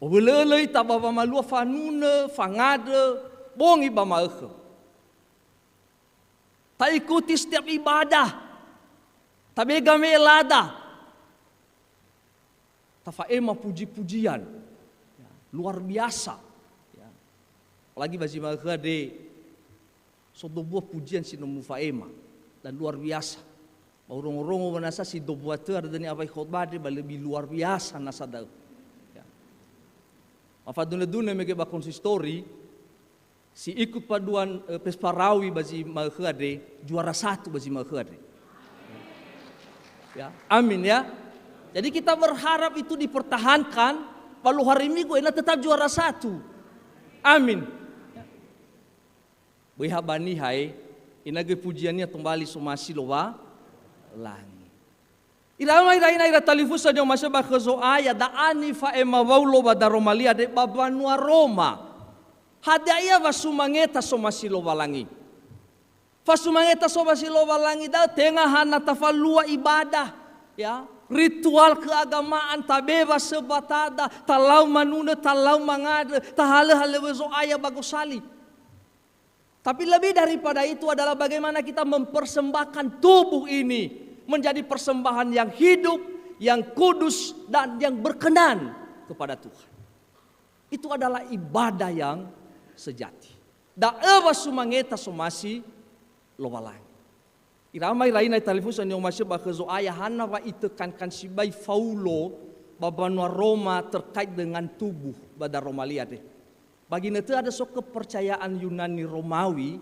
Owölö'ölö ita ba wamalua fanunö, fangandrö, bongi ba ma'ökhö. Ta'ikuti setiap ibadah. Tabe game'e lada. Tafa'ema puji-pujian. Ya, luar biasa. Ya. Apalagi ba zi ma'ökhö andre, so dombua pujian si no mufa'ema. Dan luar biasa. Ba urongo-rongo wa nasa si dombua tö ada dania awai khotbah andre ba lebih luar biasa nasa da'ö. Ya. Mafadunö-dunö mege ba konsistori, si ikut paduan, eh, Pesparawi ba zi ma'ökhö andre, juara satu ba zi ma'ökhö andre. Ya, amin ya. Jadi kita berharap itu dipertahankan, walu hari Minggu ena'ö tetap juara satu. Amin. Böi ha ba niha, eh, ena'ö göi pujiania tombali somasi Lowalangi. Ira ama ira ina ira talifusö ni'omasi'ö ba khö Zo'aya, da'a nifa'ema Waulo ba Daromalia andre ba mbanua Roma. Hadia ia wa sumangeta somasi Lowalangi? Fasumangeta somasi Lowalangi da'ö tenga ha na tafalua ibadah, ya, ritual keagamaan, tabe wa söbatada, talau manunö, talau mangandrö, tahalö halöŵö Zo'aya ba gosali. Tapi lebih daripada itu adalah bagaimana kita mempersembahkan tubuh ini menjadi persembahan yang hidup, yang kudus, dan yang berkenan kepada Tuhan. Itu adalah ibadah yang sejati. Da'ö wa sumangeta somasi Lowalangi. Ira ama ira ina talifusö ni'omasi'ö ba khö Zo'aya, hana wa itekankan sibai Faulo ba mbanua Roma terkait dengan tubuh ba Daromalia andre. Ba ginötö ada so kepercayaan Yunani Romawi,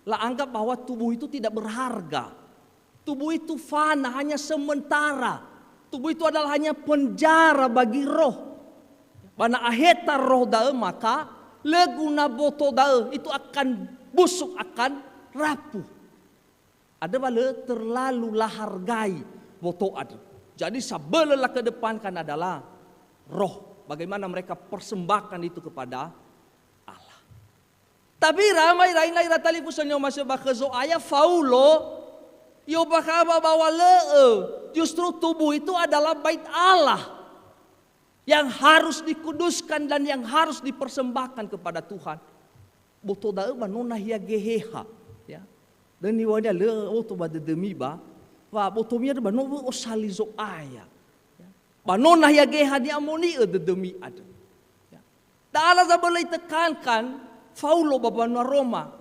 la'anggap bahwa tubuh itu tidak berharga. Tubuh itu fana, hanya sementara. Tubuh itu adalah hanya penjara bagi roh. Ba na aheta roh da'ö, maka lö guna boto da'ö, itu akan busuk, akan rapuh. Andrö wa lö terlalu lahargai boto andrö. Jadi sabölö lakedepankan adalah roh. Bagaimana mereka persembahkan itu kepada Allah. Tapi ira ama ira ina ira talifusö ni'omasi'ö ba khö Zo'aya, Faulo, i'ombakha'ö ba, bahwa lö'ö, justru tubuh itu adalah bait Allah yang harus dikuduskan dan yang harus dipersembahkan kepada Tuhan. Boto da'ö ba no nahia Geheha, ya. Dan niŵa'önia lö oto ba dödömi ba, wa botomi andrö ba no wö'osali Zo'aya. Ya. Ba no nahia Geheha ni'amoni'ö dödömi andrö. Ya. Da'ala zabölö itekankan Faulo ba mbanua Roma.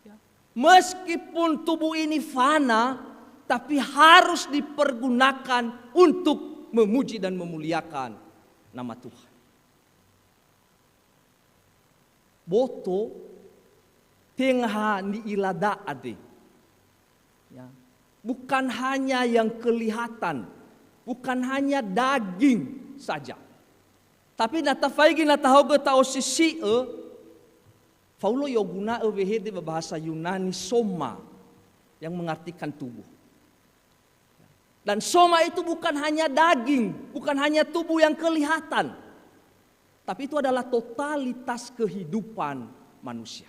Ya. Meskipun tubuh ini fana, tapi harus dipergunakan untuk memuji dan memuliakan nama Tuhan. Boto, tenga ha ni'ila da'a de. Ya. Bukan hanya yang kelihatan, bukan hanya daging saja. Tapi na tafaigi, na tahaogö, ta'osisi'ö, Faulo i'oguna'ö wehede ba bahasa Yunani soma, yang mengartikan tubuh. Dan soma itu bukan hanya daging, bukan hanya tubuh yang kelihatan, tapi itu adalah totalitas kehidupan manusia.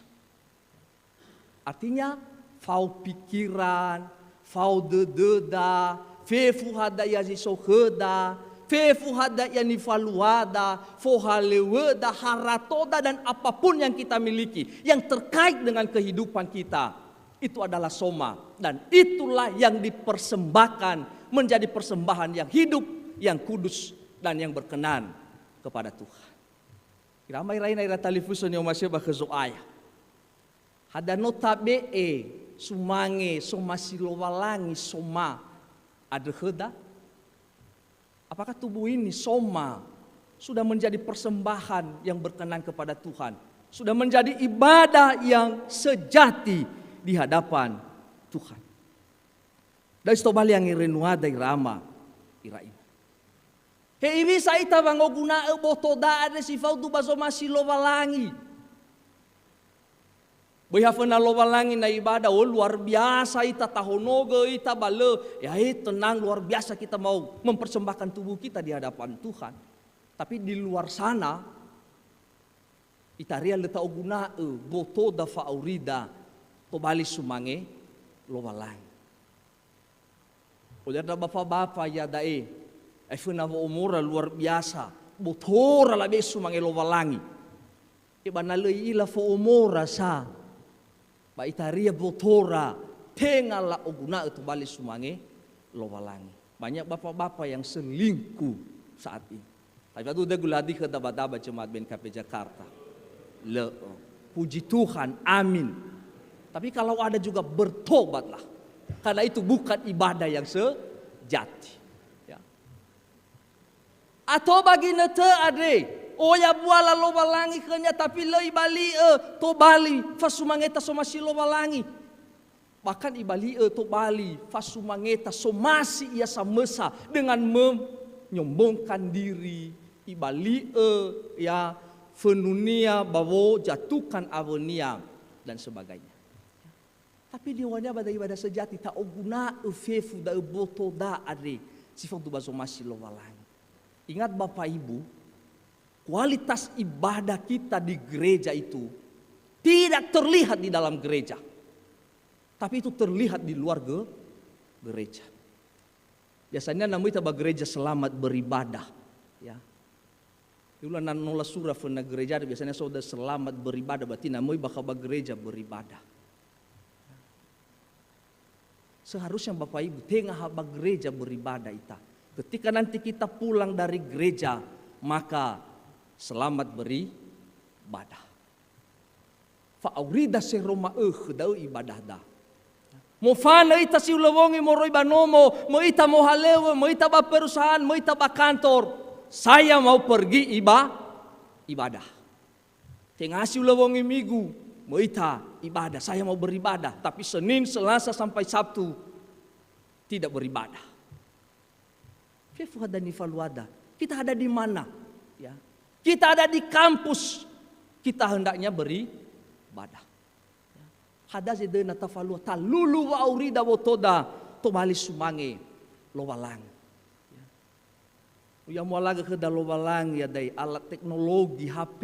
Artinya, fao pikiran, fao dödöda, fefu hadia zi so khöda, Fefu hadia nifaluada, fohalöŵöda, haratoda, dan apapun yang kita miliki, yang terkait dengan kehidupan kita, itu adalah soma. Dan itulah yang dipersembahkan, menjadi persembahan yang hidup, yang kudus, dan yang berkenan kepada Tuhan. Ira ama ira ina ira talifusö ni'omasi'ö ba khö Zo'aya. Hadia no tabe'e sumange somasi Lowalangi soma andrö khöda? Apakah tubuh ini soma sudah menjadi persembahan yang berkenan kepada Tuhan? Sudah menjadi ibadah yang sejati di hadapan Tuhan. Da'ö si tobali angerenuada ira ama, ira ina. He iwisa ita wangoguna'ö botoda andre si faudu ba zomasi Lowalangi. Böi ha föna Lowalangi na ibadah, oh, luar biasa ita, tahonogö ita, ba lö, ya, eh, tenang, luar biasa kita mau mempersembahkan tubuh kita di hadapan Tuhan. Tapi di luar sana, itaria lö ta'oguna'ö botoda fa'aurida tobali sumange Lowalangi. Oya ndra bafa-bafa iada'e, ae föna wo'omora luar biasa, botora labe'e sumange Lowalangi. E ba na lö i'ila fo'omora sa, ba itaria botora, tenga la'oguna'ö tobali sumange Lowalangi. Banyak bapak-bapak yang selingkuh saat ini. Tapi waktu dia guladi khöda ba daba jemaat B N K P Jakarta. Lö. Puji Tuhan, amin. Tapi kalau ada juga bertobatlah. Karena itu bukan ibadah yang sejati. Ya. Atau ba ginötö andre, oya buala Lowalangi khönia, tapi lö ibali'ö tobali fasumangeta somasi Lowalangi. Bahkan ibali'ö tobali fasumangeta somasi ia samösa dengan menyombongkan diri, ibali'ö, ya, fönunia ba wo jatukan awönia dan sebagainya. Tapi di oania ba da'ö ibadah sejati, ta'oguna'ö fefu da'ö botoda andre si faudu ba zomasi Lowalangi. Ingat Bapak Ibu, kualitas ibadah kita di gereja itu tidak terlihat di dalam gereja. Tapi itu terlihat di luar ge-, gereja. Biasanya na möi ita ba gereja selamat beribadah, ya. Iula na no lasura föna gereja, biasanya so da selamat beribadah, berarti na möi bakha ba gereja beribadah. Seharusnya Bapak Ibu, tenga ha ba gereja beribadah ita. Ketika nanti kita pulang dari gereja, maka selamat beribadah. Fa'aurida seroma ökhö da'ö ibadahda. Mofanö ita si ulö wongi moroi ba nomo, möi ita mohalöŵö, möi ita ba perusahaan, möi ita ba kantor. Saya mau pergi iba-, ibadah. Tenga si ulö wongi Migu, möi ita ibadah. Saya mau beribadah. Tapi Senin, Selasa, sampai Sabtu tidak beribadah. Fefu hadia nifaluada. Kita ada di mana? Ya. Kita ada di kampus. Kita hendaknya beribadah. Ya. Hadia zi döi na tafalua, talulu wa'aurida botoda tobali sumange Lowalangi. Ya. Oya mualagö khöda Lowalangi iada'e alat teknologi, H P.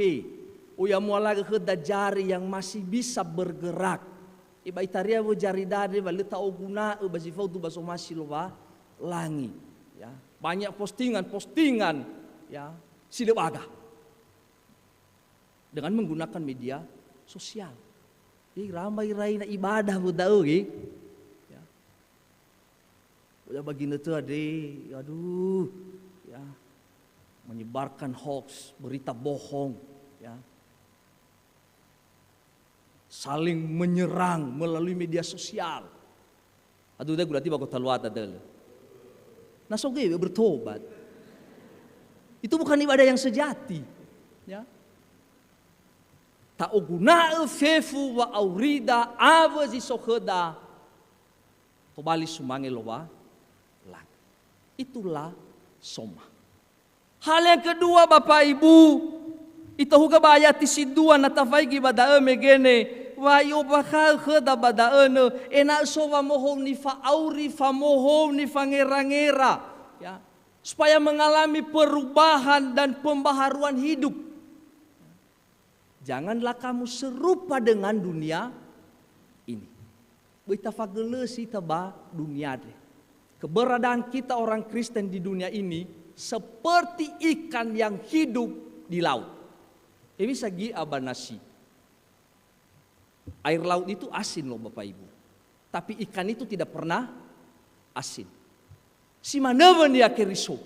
Oya mualagö khöda jari yang masih bisa bergerak. Iba itaria wö jari dade wa lö ta'oguna'ö ba zi faudu ba zomasi Lowalangi. Ya, banyak postingan-postingan, ya, si lö baga. Dengan menggunakan media sosial. Ih, ramai-ramai na ibadah wö da'ö, ge. Ya. Udah bagi nete ade, aduh, ya. Menyebarkan hoax, berita bohong, ya. Saling menyerang melalui media sosial. Aduh, dah gulati bago taluata dele. Na so gewe bertobat. Itu bukan ibadah yang sejati. Ya. Ta'oguna'ö fefu wa'aurida awö zi so khöda tobali sumange Lowalangi. Itulah soma. Hal yang kedua, Bapak Ibu, itohugö ba ayati si dua na tafaigi ba da'ö mege ne, wa i'ombakha'ö khöda ba da'ö nö, ena'ö so wamohou nifa'auri, famohou nifangera-ngera, ya, supaya mengalami perubahan dan pembaharuan hidup. Janganlah kamu serupa dengan dunia ini. Böi tafagölösi ita ba dunia andre. Keberadaan kita orang Kristen di dunia ini Seperti ikan yang hidup di laut. Hewisa gi'a ba nasi. Air laut itu asin loh Bapak Ibu. Tapi ikan itu tidak pernah asin. Si manö wönia Keriso.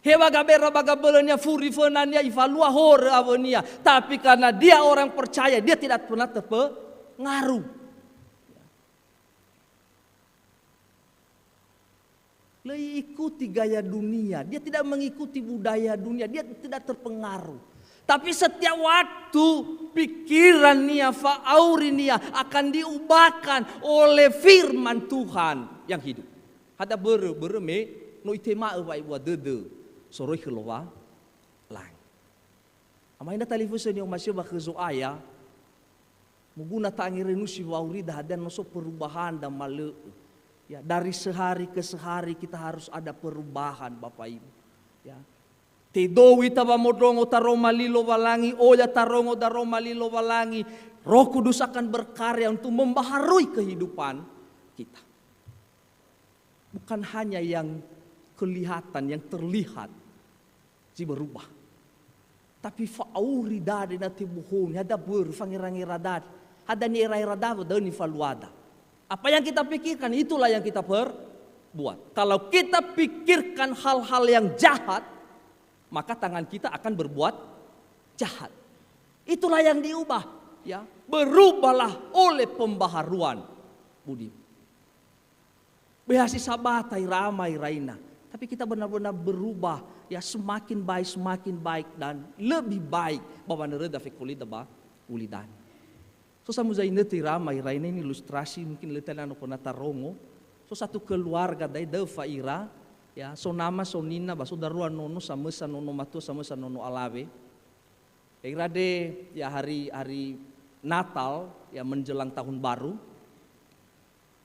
Hewa gabera ba gabölönia, furi fönania, ifalua horö awönia. Tapi karena dia orang percaya, dia tidak pernah terpengaruh. Lö iikuti gaya dunia, dia tidak mengikuti budaya dunia, dia tidak terpengaruh. Tapi setiap waktu pikirannia, fa'aurinia akan diubahkan oleh firman Tuhan yang hidup. Hadia börö, börö me no itema'ö wa'ebua dödö soroi khö Lowalangi. Ama ina talifusö ni'omasi'ö ba khö Zo'aya, moguna ta'angerenusi wa'aurida hadia no so perubahan da malö'ö. Ya, dari sehari ke sehari kita harus ada perubahan, Bapak Ibu. Ya. Tedowi ita wamondrongo taroma li Lowalangi, oya tarongo daroma li Lowalangi, Roh Kudus akan berkarya untuk membaharui kehidupan kita. Bukan hanya yang kelihatan, yang terlihat si berubah. Tapi fa'auri dade na tebohoni, hadia börö fangera-ngera dade. Hadia ni'era-era da'ö da'ö nifaluada. Apa yang kita pikirkan, itulah yang kita perbuat. Kalau kita pikirkan hal-hal yang jahat, maka tangan kita akan berbuat jahat. Itulah yang diubah, ya. Berubahlah oleh pembaharuan budi. Beha si sabata ira ama ira ina. Tapi kita benar-benar berubah, ya, semakin baik, semakin baik, dan lebih baik ba wanöröda fekolida ba ulidanö. So samuza inötö ira ama ira ina, ini ilustrasi, mungkin lö tenga no pernah tarongo. So satu keluarga da'e da'ö fa ira, ya, so nama, so nina, ba so darua nono, samösa nono matua, samösa nono alawe. Ya, ira de, ya, hari, hari Natal, ya, menjelang tahun baru.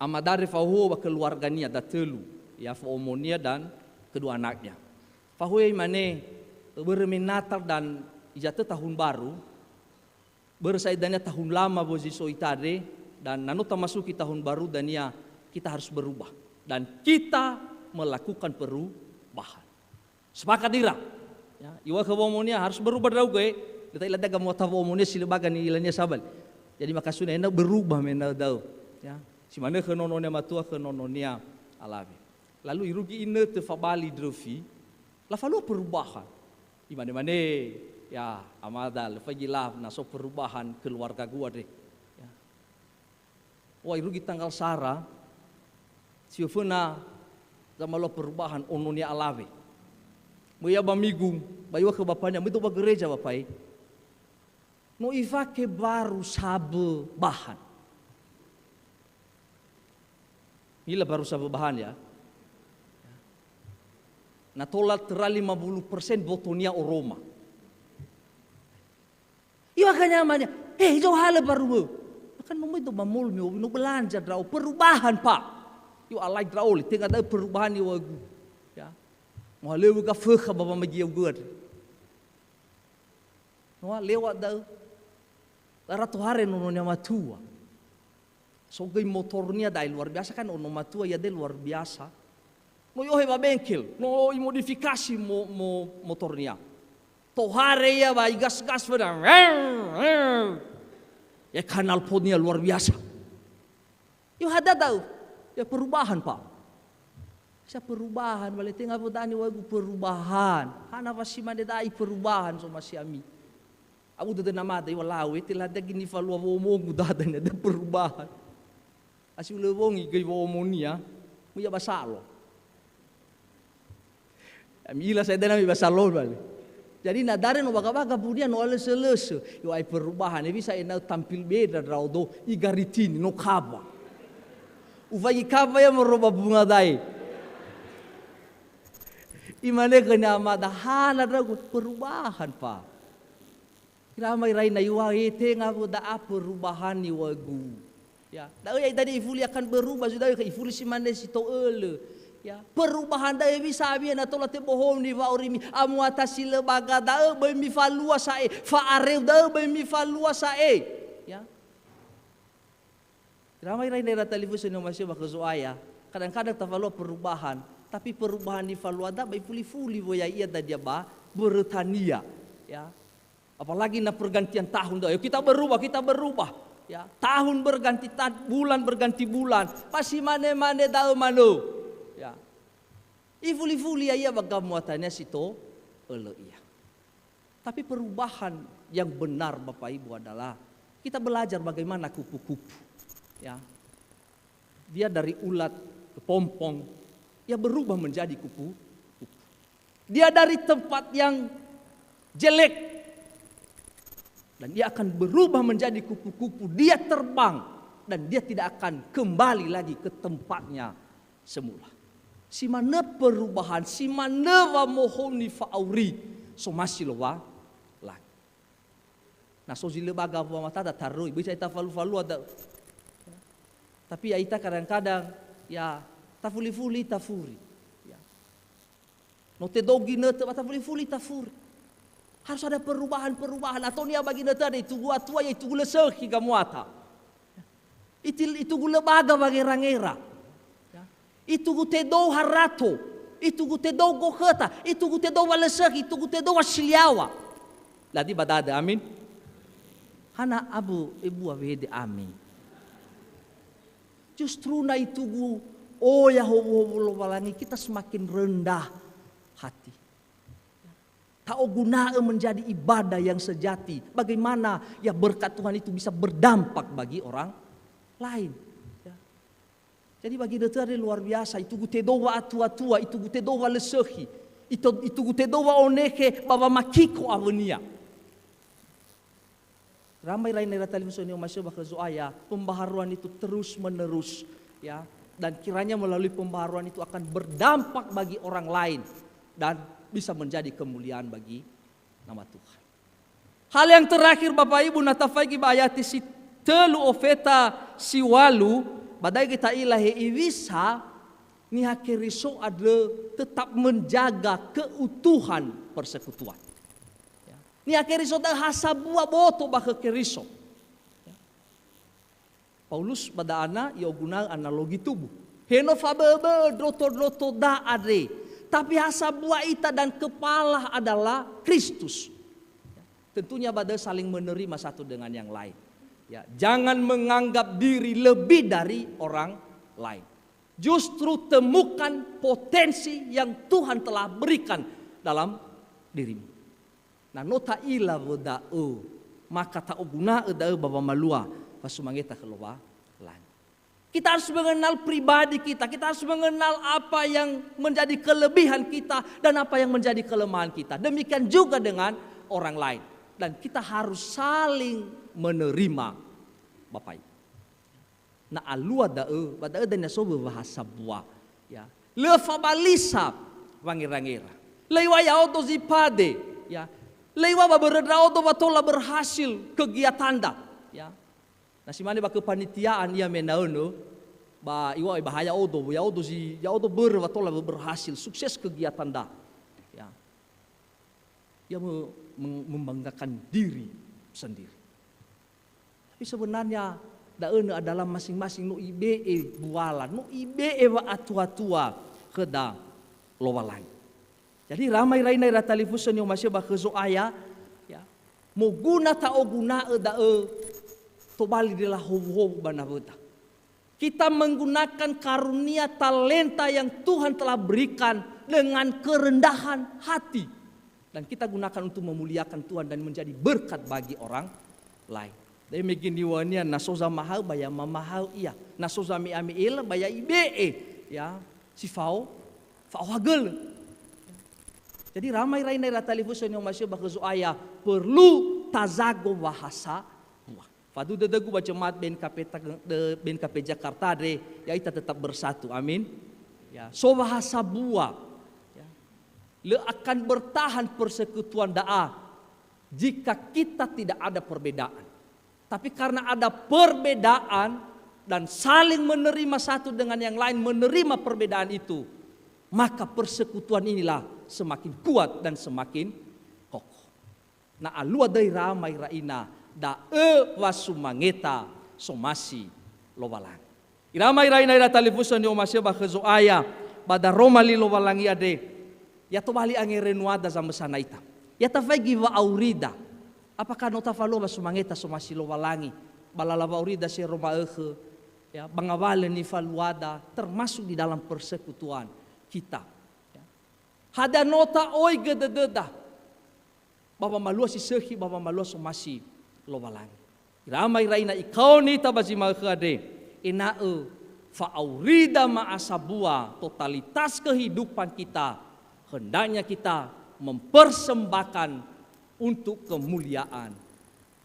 Amada de fahuhuo ba keluargania, datölu, ya, fo'omonia dan kedua anaknya. Fahuhuo imane, börö me Natal dan ijatö tahun baru, börö sa'ae dania tahun lama wözi so ita de, dan na no tamasuki tahun baru dania, kita harus berubah. Dan kita melakukan perubahan. Sepakat ira. Ya, iŵa'ö khö wo'omonia harus berubah ndra'ugö, eh. Lö ta'ila daga muata wo'omonia si lö baga ni'ilania sabali. Jadi makasune ena'ö berubah me ena'ö da'ö. Ya, si manö khö nononia matua, khö nononia alawe. Lalu irugi inötö fabali ndröfi, lafalua perubahan. Imane-mane, ya, amada, lö faigi la na so perubahan keluargagu andre. Ya. Wah, irugi tanggal sara, si föföna zamalua perubahan ononia alawe. Möi ia ba Migu, ba iŵa'ö khö bapania, möi da'ö ba gereja, Bapa e. No ifake baru sabö bahan. Ila baru sabö bahan, ya. Na tola töra lima puluh persen botonia oroma. Iŵa'ö khönia amania, "Eh, hezau halö baru, ö?" Kan no möi da'ö ba mall me owi, no belanja ndra'o, perubahan, Pak. Iŵa'ö alai ndra'o le, tenga da'ö perubahan iŵa'ögu. Ya. Mohalöŵö gafökha ba wamagia ugö andre. Noa lewat da'ö. Lö tohare nononia matua. So göi motornia da'e luar biasa kan, ono matua ia de luar biasa. No i'ohe ba bengkel, no imodifikasi mo-, mo-, motornia. Tohare ia ba igas-gas föna. Ya, knalpotnia luar biasa. Yo, hadia da'ö? Ya, perubahan, Pak. Sa perubahan, ba le tenga wöda niŵa'ögu perubahan. Hana wa si mane da'i perubahan, somasi ami. Abu dödö namada, iŵa'ö lau, ete la dagi nifalua wo'omogu dada ni ada perubahan. Asi ulö wongi göi wo'omonia, möi ia ba salon. Ami ila sa'ae dania möi ba salon bale. Jadi na dare no baga-baga bunia no alösö-lösö. Yo, ai perubahan, hewisa ena'ö tampil beda ndra'odo, igaritini, no kawa. Ufaigi kawa ia moroi ba bunga da'e. Imane khönia amada, "Hana ndra'ugö?" "Perubahan, Pak." Ira ama ira ina, iŵa'ö, "Eh, tenga wöda perubahan niŵa'ögu." Ya, da'ö ya'ita de ifuli akan berubah, so da'ö ifuli si mane si to'ölö. Ya, perubahan da'ö hewisa ami na tola tebohoni wa'aurimi, amuata si lö baga da'ö böi mifalua sa'ae, fa'areu da'ö böi mifalua sa'ae. Ya. Ira ama ira ina, ira talifusö ni'omasi'ö ba khö Zo'aya, kadang-kadang tafalua perubahan, Tapi perubahan nifalua da'ö ba ifuli-fuli wöi ya'ia dania ba Britania, ya. Apalagi na pergantian tahun da'ö, kita berubah, kita berubah. Ya, tahun berganti ta-, bulan berganti bulan. Ba si mane-mane da'ö manö. Ya. Ifuli-fuli ya'ia ba gamuatania si to'ölö ia. Tapi perubahan yang benar, Bapak Ibu, adalah kita belajar bagaimana kupu-kupu. Ya. Dia dari ulat kepompong, ia berubah menjadi kupu-kupu. Dia dari tempat yang jelek, dan ia akan berubah menjadi kupu-kupu. Dia terbang, dan dia tidak akan kembali lagi ke tempatnya semula. Si manö perubahan, si manö wamohouni fa'auri, somasi Lowalangi. Na so zi lö baga wamatada taröi, bisa ita falu-falua da'ö. Tapi ya'ita kadang-kadang, ya, tafuli-fuli tafuri. Ya. No tedou ginötö ba tafuli-fuli tafuri. Harus ada perubahan-perubahan. Atau nia ba ginötö ada itugu atua, ya itugu lö sökhi gamuata. Itil-, itugu lö baga wangera-ngera. Ya. Itugu tedou harato, itugu tedou gokhöta, itugu tedou wa lö sökhi, itugu tedou wa siliawa. Ladi ba da'ö, amin. Hana abu ebua wede, amin. Justru na itugu oya howu-howu Lowalangi, kita semakin rendah hati. Ta'oguna'ö menjadi ibadah yang sejati. Bagaimana ya berkat Tuhan itu bisa berdampak bagi orang lain. Ya. Jadi ba ginötö andre luar biasa, itugu tedou wa'atua-tua, itugu tedou wa lö sökhi, ito-, itugu tedou wa'onekhe ba wamakiko awönia. Ramai ira-ira talifusö ni'omasi'ö ba khö Zo'aya, pembaharuan itu terus menerus, ya. Dan kiranya melalui pembaharuan itu akan berdampak bagi orang lain dan bisa menjadi kemuliaan bagi nama Tuhan. Hal yang terakhir, Bapak Ibu, na tafaigi ba ayati si tölu ofeta si ŵalu, ba da'e göi ta'ila he iwisa Niha Keriso andrö tetap menjaga keutuhan persekutuan. Ya. Niha Keriso da'ö ha sambua boto ba khö Keriso. Ya. Paulus ba da'ö na i'oguna'ö analogi tubuh. He no fabö'ö-bö'ö ndroto-ndrotoda andre, tapi ha sambua ita dan kepala adalah Kristus. Ya. Tentunya ba da'ö saling menerima satu dengan yang lain. Ya, jangan menganggap diri lebih dari orang lain. Justru temukan potensi yang Tuhan telah berikan dalam dirimu. Na no ta'ila wö da'ö, maka ta'oguna'ö da'ö ba wamalua fasumangeta khö Lowalangi. Kita harus mengenal pribadi kita, kita harus mengenal apa yang menjadi kelebihan kita dan apa yang menjadi kelemahan kita. Demikian juga dengan orang lain. Dan kita harus saling menerima, Bapak Ibu. Na alua da'ö, ba da'ö dania so wöwahasa bua. Ya. Lö fabalisa wangera-ngera. Lö iŵa'ö ya'odo zi pade. Ya. Lö iŵa'ö ba börö ndra'odo wa tola berhasil kegiatanda. Ya. Na si mane ba kepanitiaan ia menaönö, ba iŵa'ö ba ha ya'odo, ya'odo zi, ya'odo börö wa tola berhasil, sukses kegiatanda. Ya. Ia me-, meng-, membanggakan diri sendiri. Tapi sebenarnya da'önö adalah masing-masing no ibe'e buala, no ibe'e wa'atua-tua khöda Lowalangi. Jadi, ramai ira-ira talifusö ni'omasi'ö ba khö Zo'aya, ya, moguna ta'oguna'ö da'ö tobali dela howu-howu ba nawöda. Kita menggunakan karunia talenta yang Tuhan telah berikan dengan kerendahan hati. Dan kita gunakan untuk memuliakan Tuhan dan menjadi berkat bagi orang lain. Da'e mege niŵa'önia, na so zamahaö ba ya mamahaö ia. Na so zame'ame'ela ba ya ibe'e, ya, si fao, fao hagölö. Jadi, ramai ira-ira talifusö ni'omasi'ö ba khö Zo'aya, perlu tazago wahasa bua. Faduhu dödögu ba jemaat B N K P ta-, de-, B N K P Jakarta andre, ya'ita tetap bersatu. Amin. Ya, so wahasa bua. Ya. Lö akan bertahan persekutuan da'a jika kita tidak ada perbedaan. Tapi karena ada perbedaan dan saling menerima satu dengan yang lain, menerima perbedaan itu, maka persekutuan inilah semakin kuat dan semakin kokoh. Na alua döi, ramai ira-ira, da'ö wasumangeta somasi Lowalangi. Ira mai ira-ira talifusö ni'omasi'ö ba khö Zo'aya, Ba daroma li Lowalangi andre, ya tobali angerenuada zamösana ita. Ya tafaigi wa'aurida. Apakah no tafalua ba sumangeta somasi Lowalangi? Ba lala wa'aurida si ero ma'ökhö, ya, ba ngawalö nifaluada, termasuk di dalam persekutuan kita. Ya. Hadia no ta'oigö dödöda ba wamalua si sökhi, ba wamalua somasi Lowalangi. Ira ama ira ina ikaoni ita ba zi ma'ökhö andre, ena'ö fa'aurida ma'asambua, totalitas kehidupan kita, hendaknya kita mempersembahkan untuk kemuliaan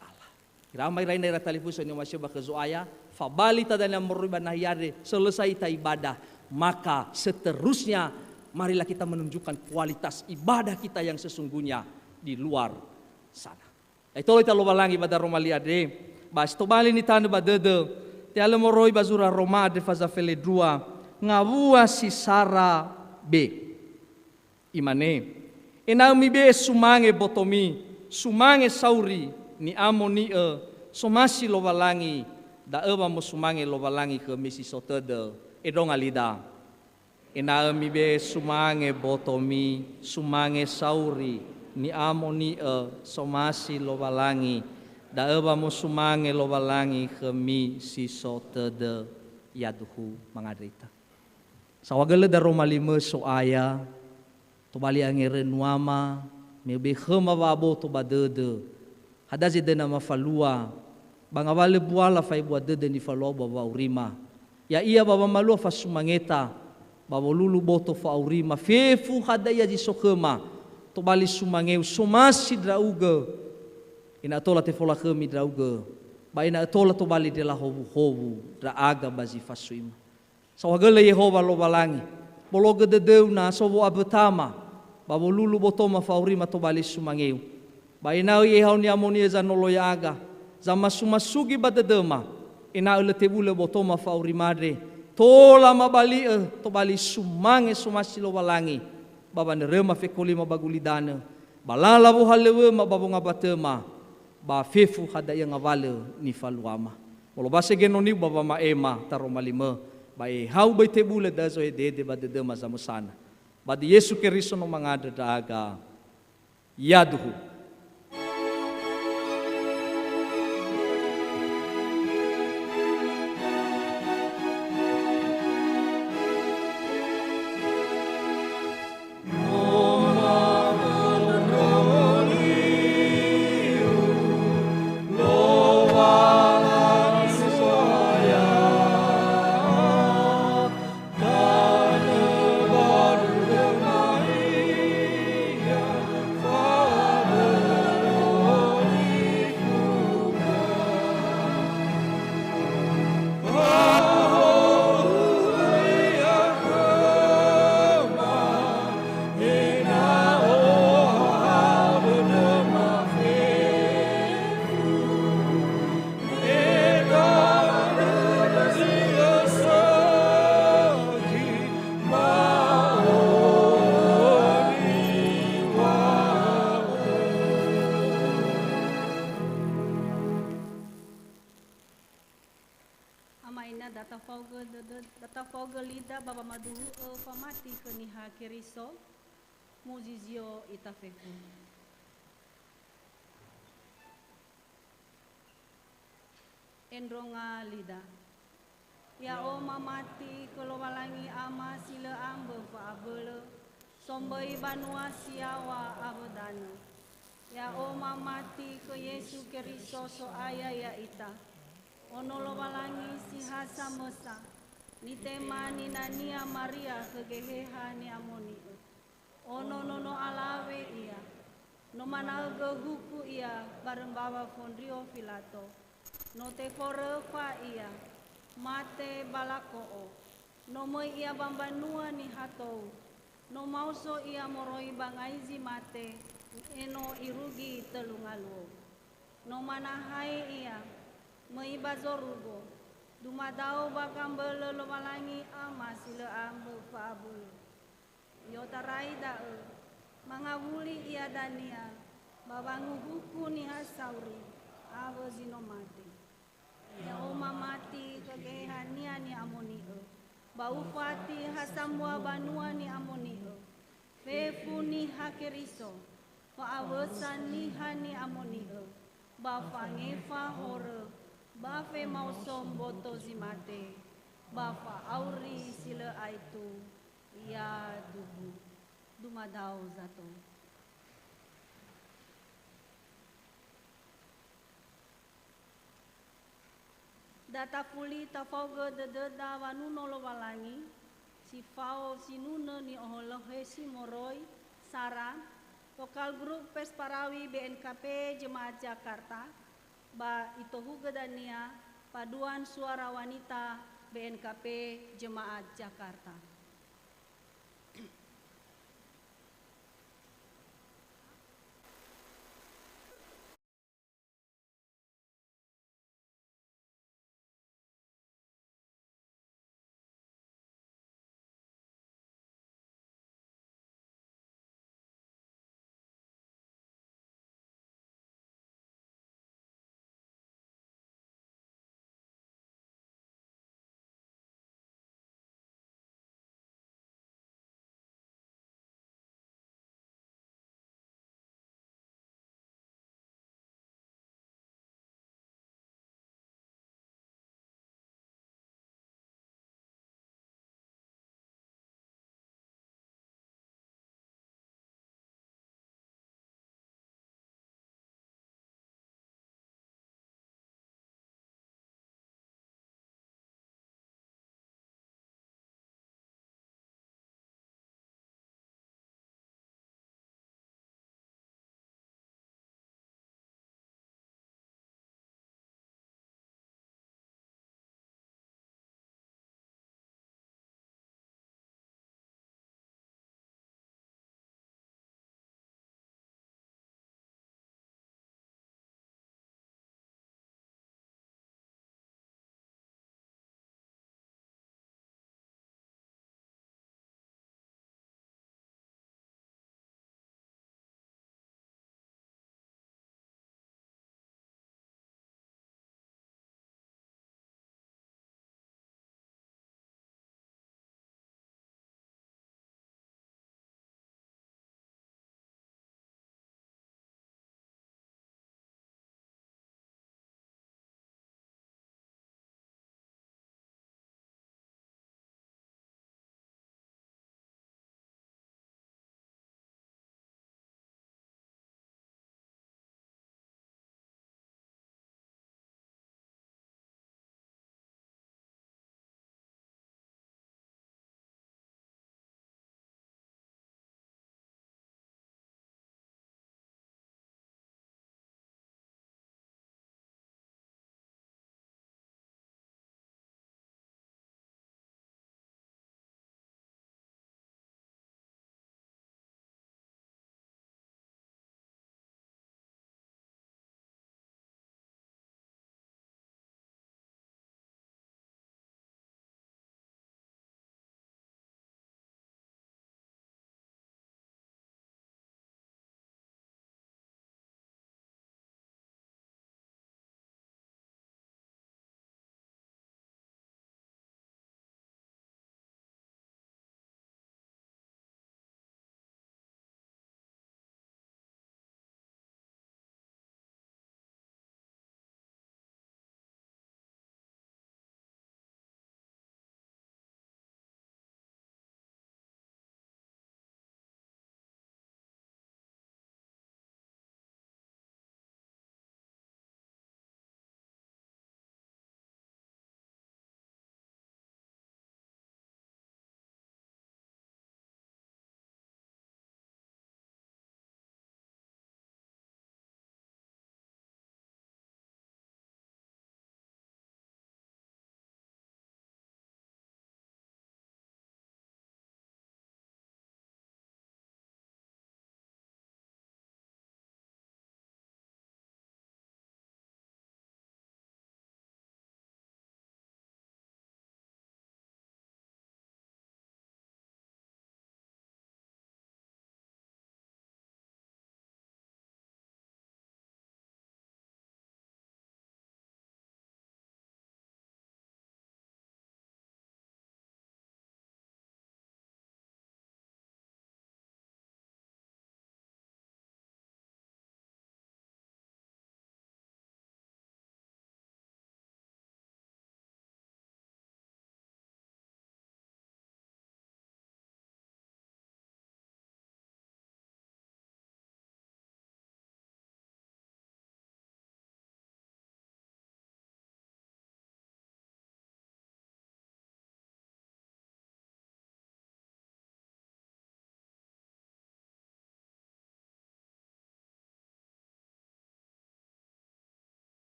Allah. Ira ama ira ina ira talifusö ni'omasi'ö ba khö Zo'aya, fabali ita dania moroi ba nahia andre, selesai ita ibadah, maka seterusnya marilah kita menunjukkan kualitas ibadah kita yang sesungguhnya di luar sana. Da'e tolo ita Lowalangi ba daroma li andre, ba si tobali nitanö ba dödö, te'alö moroi ba zura Roma andre faza felendrua, ngawua si sara be. Imane, ena'ö mibe'e sumange botomi, sumange sauri, ni'amoni'ö, somasi Lowalangi, da'ö wa mosumange Lowalangi khömi si so tödö. Endronga lida. Ena'ö mibe'e sumange botomi, sumange sauri, ni'amoni'ö, somasi Lowalangi, da'ö wa mosumange Lowalangi khömi si so tödö. Yaduhu, mangandrö ita. Saohagölö daroma limö So'aya, tobali angerenuama, me ube'e khöma wa'aboto ba dödö. Hadia zi döna mafalua, ba ngawalö buala fa'ebua dödö nifaluau ba wa'aurima. Ya'ia ba wamalua fasumangeta, ba wolulu boto fa'aurima, fefu hadia zi so khöma, tobali sumangeu, somasi ndra'ugö, ena'ö tola tefolakhömi ndra'ugö, ba ena'ö tola tobali ndrela howuhowu ndra'aga ba zi fasuima. Saohagölö Yehowa Lowalangi, bologö dödöu na so wo'abötama, ba wolulu botoma fa'aurima tobali sumangeu. Ba ena'ö i'ehau ni'amoni'ö zanolo ya'aga, zamasumasugi ba dödöma, ena'ö lö tebulö botoma fa'aurima andre, tola mabali'ö tobali sumange somasi Lowalangi, ba wanöröma fekolima ba gulidanö, ba lala wohalöŵöma ba wongambatöma, ba fefu hadia ngawalö nifaluama. Molowase genoniu ba wama'ema taroma limö, ba ehau böi tebulö da'ö zohedehede ba dödöma zamösana. Ba di Yesu Keriso no mangandrö ndra'aga. Yaduhu. Ama ina, da tafaogö dödö, da tafaogö lida ba wamaduhu'ö famati khö Niha Keriso, muzizio ita fefu. Endronga lida. Ya'o mamati khö Lowalangi Ama si lö ambö fa'abölö, somböi banua si yaŵa awö danö. Ya'o mamati khö Yesu Keriso So'aya ya'ita, Ono Lowalangi si ha samösa, nitema ninania Maria khö Geheha Ni'amoni'ö. Ono nono alawe ia. No manaögö huku ia barö mbawa Fondrio Filato. No teforöfa ia, mate ba lako'o. No möi ia ba mbanua niha tou. No maoso ia moroi ba ngai zi mate, me no irugi tölu ngaluo. No manahai ia, möi ba zorugo. Dumadao ba gambölö Lowalangi Ama si lö ambö fa'abölö. I'otarai da'ö, mangawuli ia dania, ba wanguhuku niha sauri, awö zi no mate. Ya'o mamati khö Geheha-Nia Ni'amoni'ö, Ba ufati ha sambua banua ni'amoni'ö, fefu Niha Keriso, fa'awösa niha ni'amoni'ö, ba fangefa horö, ba femaoso mboto zi mate, ba fa'auri si lö aetu, yaduhu. Dumadao zato. Da tafuli tafaogö dödöda wanuno Lowalangi, si fao sinunö ni'oholohe si moroi, sara, Lokal Grup Pers Parawi B N K P Jemaat Jakarta, ba itohugö dania Paduan Suara Wanita B N K P Jemaat Jakarta.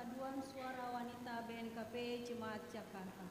Paduan Suara Wanita B N K P Jemaat Jakarta.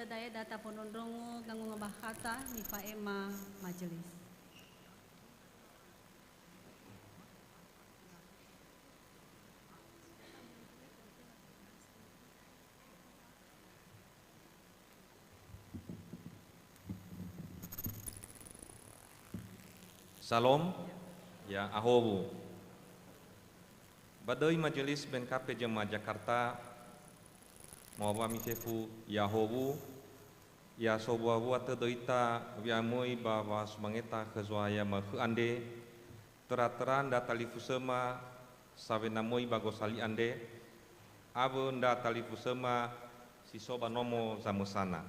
Da'e data fondrondrongo ngangumbakhata nifa'ema majelis. Salom, ya ahowu. Ba döi Majelis B N K P Jemaat Jakarta, mawawami fefu ya ahowu, ya sowua-wua tödö ita we'amöi ba wasumangeta khö Zo'aya ma'ökhö andre, töra-töra ndra talifusöma sawena möi ba gosali andre, awö ndra talifusöma si so ba nomo zamösana.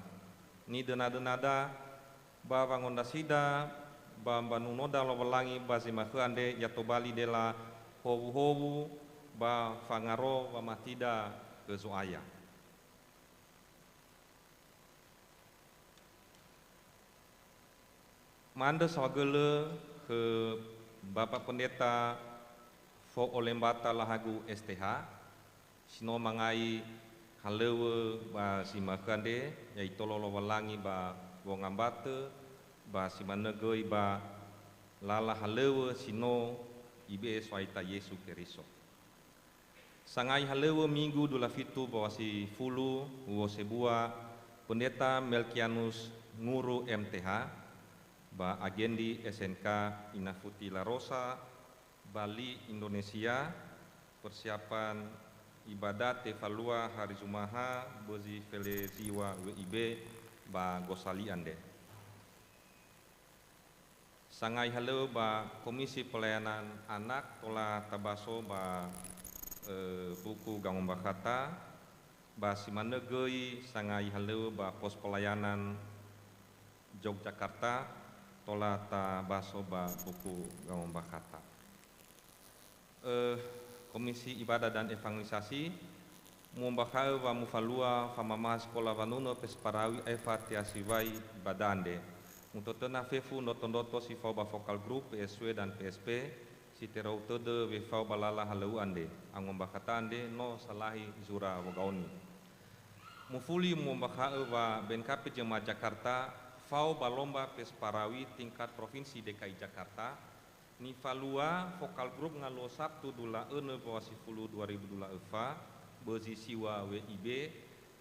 Nidöna-dönada ba wangondrasida ba mbanunoda Lowalangi ba zi ma'ökhö andre, ya tobali dela howu-howu ba fangaro wamatida khö Zo'aya. Ma'andrö saohagölö khö Bapak Pendeta Fo'olembata Lahagu S T H, si no mangai halöŵö ba zi ma'ökhö andre, ya itolo Lowalangi ba wongambatö, ba si manö göi ba lala halöŵö si no Ibe'e So'aita Yesu Keriso. Sangai halöŵö Minggu dua wulu a fitu ba wa si fulu, uwo sebua, Pendeta Melkianus Nguru M T H, ba Agendi S N K Inafuti La Rosa, Bali, Indonesia, persiapan ibadah tefalua hari Jumaha bözi feleziwa W I B ba gosali andre. Sangai halöŵö ba Komisi Pelayanan Anak tola tabaso ba, eh, buku Gangombakhata, ba si manö göi sangai halöŵö ba Pos Pelayanan Yogyakarta tola tabaso ba buku Gangombakhata. Eh, Komisi Ibadah dan Evangelisasi, mu'ombakha'ö wa mufalua famamaha sekola wanunö Pesparawi aefa tea siwai ibadah andre. Mutötöna fefu ndroto-ndroto si fao ba Focal Group, P S W dan P S P, si terou tödö wefao ba lala halöŵö andre. Angombakhata andre no salahi zura wogaoni. Mufuli mu'ombakha'ö wa B N K P Jemaat Jakarta fao ba lomba Pesparawi tingkat Provinsi D K I Jakarta, nifalua Focal Group ngaluo Sabtu dula önö ba wa si fulu dua ribu dua puluh dua, bözi siwa W I B,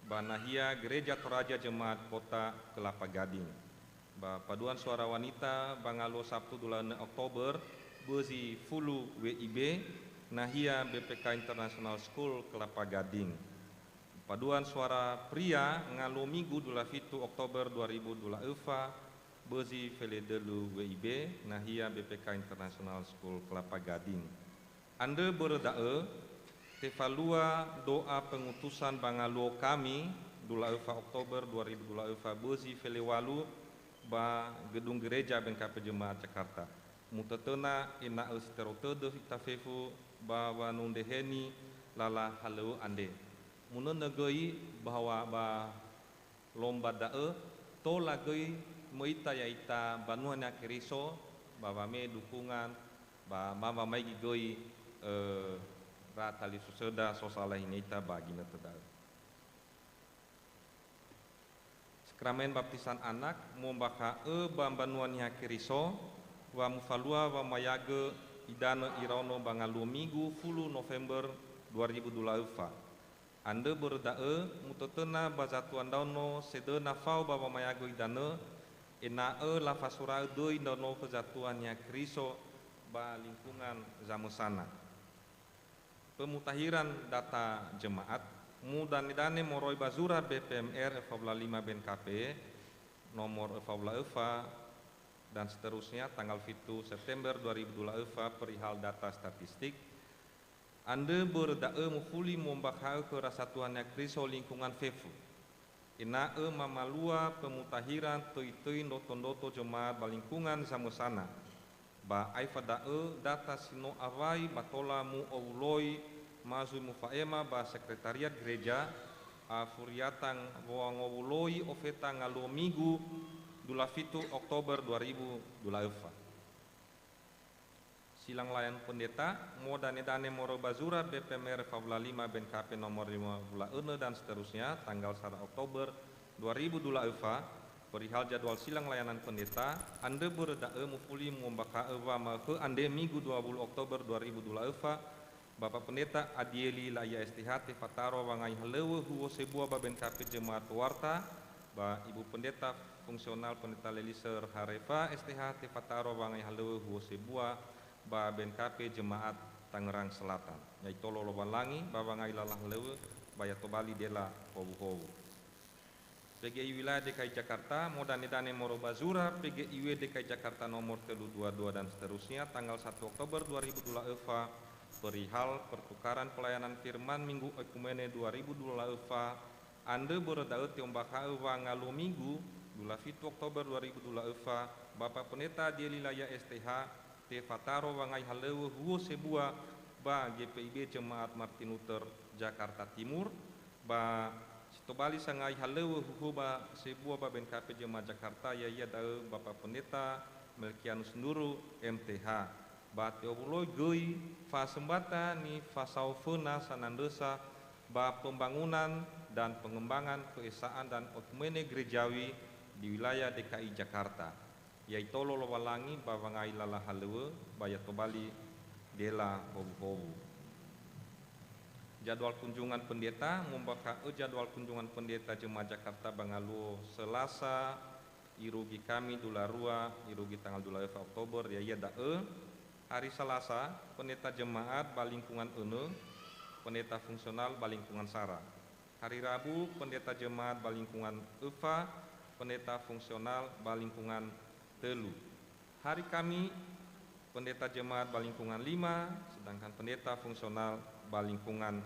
ba nahia Gereja Toraja Jemaat Kota Kelapa Gading. Ba paduan suara wanita ba ngaluo Sabtu dula önö Oktober, bözi fulu W I B, nahia B P K International School Kelapa Gading. Paduan suara pria ngaluo Minggu dula fitu Oktober dua ribu dua puluh dua, bözi feledölu W I B, nahia B P K International School Kelapa Gading. Andrö börö da'ö, tefalua doa pengutusan ba ngaluo kami, dua puluh dua Oktober dua ribu dua puluh dua, bözi felewalu ba Gedung Gereja B N K P Jemaat Jakarta. Mutötöna ena'ö si terou tödö ita fefu ba wanundreheni lala halöŵö andre. Munönö göi bahwa ba lomba da'ö, tola göi möita ya'ita banua Niha Keriso, ba wame dukungan, ba ma wamaigi göi, eh, ndra talifusöda so salahi niha ita ba ginötö da'ö. Sakramen Baptisan Anak, mu'ombakha'ö ba mbanua Niha Keriso, wa mufalua wamayagö idanö iraono ba ngaluo Minggu fulu November dua ribu dua puluh dua. Andrö börö da'ö, mutötöna ba zatua ndraono sedöna fao ba wamayagö idanö, ena'ö lafasura'ö döi ndraono khö zatua Niha Keriso ba lingkungan zamösana. Pemutahiran data jemaat, mudane-dane moroi ba zura B P M R öfa wulu a lima B N K P, nomor öfa wulu a öfa, dan seterusnya, tanggal fitu September dua ribu dua puluh dua, perihal data statistik. Andrö börö da'ö mufuli mu'ombakha'ö khöra Satua Niha Keriso lingkungan fefu, ena'ö mamalua pemutahiran töi-töi ndroto-ndroto jemaat ba lingkungan zamösana. Ba aefa da'ö, data si no awai ba tola mu'owuloi ma zui mufa'ema ba Sekretariat Gereja, a furiata wangowuloi ofeta ngaluo Minggu, dua puluh fitu Oktober dua ribu dua puluh dua. Silang layan pendeta, modane-dane moroi ba zura B P M R fa wulu a lima B N K P nomor lima wulu a önö dan seterusnya, tanggal sada Oktober dua ribu dua puluh dua öfa, perihal jadwal silang layanan pendeta, andrö börö da'ö mufuli mu'ombakha'ö wama'ökhö andre Migu dua puluh Oktober dua ribu dua puluh dua öfa, Bapak Pendeta Adieli La'ia S T H tefataro wangai halöŵö huo sebua ba B N K P Jemaat Toarta, ba Ibu Pendeta Fungsional Pendeta Leliser Harefa S T H tefataro wangai halöŵö huo sebua ba B N K P Jemaat Tangerang Selatan. Ya'itolo Lowalangi ba wangai lala halöŵö ba ya tobali dela howuhowu. P G I Wilayah D K I Jakarta, modane-dane moroi ba zura P G I W D K I Jakarta nomor telu dua dua dan seterusnya, tanggal satu Oktober dua ribu dua puluh dua öfa, perihal pertukaran pelayanan firman Minggu Ekumene dua ribu dua puluh dua öfa, andrö börö da'ö te'ombakha'ö wangalua Migu, dua puluh fitu Oktober dua ribu dua puluh dua öfa, Bapak Pendeta Dieli La'ia S T H, tefataro wangai halöŵö huo sebua ba G P I B Jemaat Martin Luther Jakarta Timur, ba si tobali sangai halöŵö huo ba sebua ba B N K P Jemaat Jakarta, ya'ia da'ö Bapak Pendeta Melkianus Nduru, M T H. Ba te'owuloi göi fasömbata nifasaoföna sanandrösa ba pembangunan dan pengembangan keesaan dan oekumene gerejawi di wilayah D K I Jakarta. Ya'itolo Lowalangi ba wangai lala halöŵö ba ya tobali dela howuhowu. Jadwal kunjungan pendeta, mu'ombakha'ö jadwal kunjungan pendeta Jemaat Jakarta ba ngaluo Selasa, irugi kami dula rua, irugi tanggal dua puluh dua öfa Oktober, ya'ia da'ö hari Salasa, pendeta jemaat ba lingkungan önö, pendeta fungsional ba lingkungan sara. Hari Rabu, pendeta jemaat ba lingkungan öfa, pendeta fungsional ba lingkungan tölu. Hari Kami, pendeta jemaat ba lingkungan lima, sedangkan pendeta fungsional ba lingkungan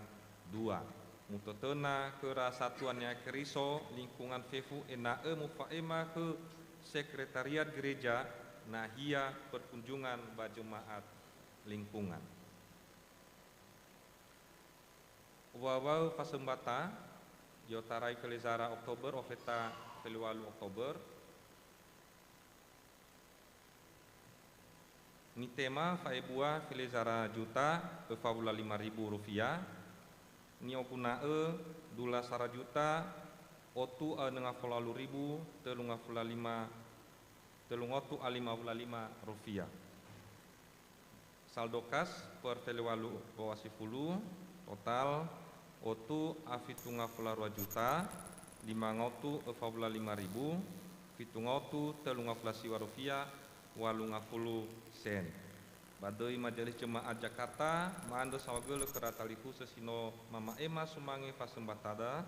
dua. Mutötöna khöra Satuan Niha Keriso lingkungan fefu ena'ö mufa'ema khö Sekretariat Gereja Nahia Perkunjungan ba Jemaat Lingkungan. Waŵa'ö fasömbata, i'otarai felezara Oktober, ofeta felewualu Oktober. Nitema fa'ebua felezara juta öfa wulu a lima ribu rufiah, ni'oguna'ö dula sara juta otu a önö ngafulu a walu ribu telu ngafulu a lima, telu ngotu a lima wulu a lima rufiah. Saldo kas per felewualu dua sifulu, total otu a fitu ngafulu a rua juta, lima ngotu öfa wulu a lima ribu, fitu ngotu telu ngafulu a siwa rufiah, walu ngafulu sen. Ba döi Majelis Jemaat Jakarta, ma'andrö saohagölö khöra talifusö si no mama'ema sumange fasömbatada,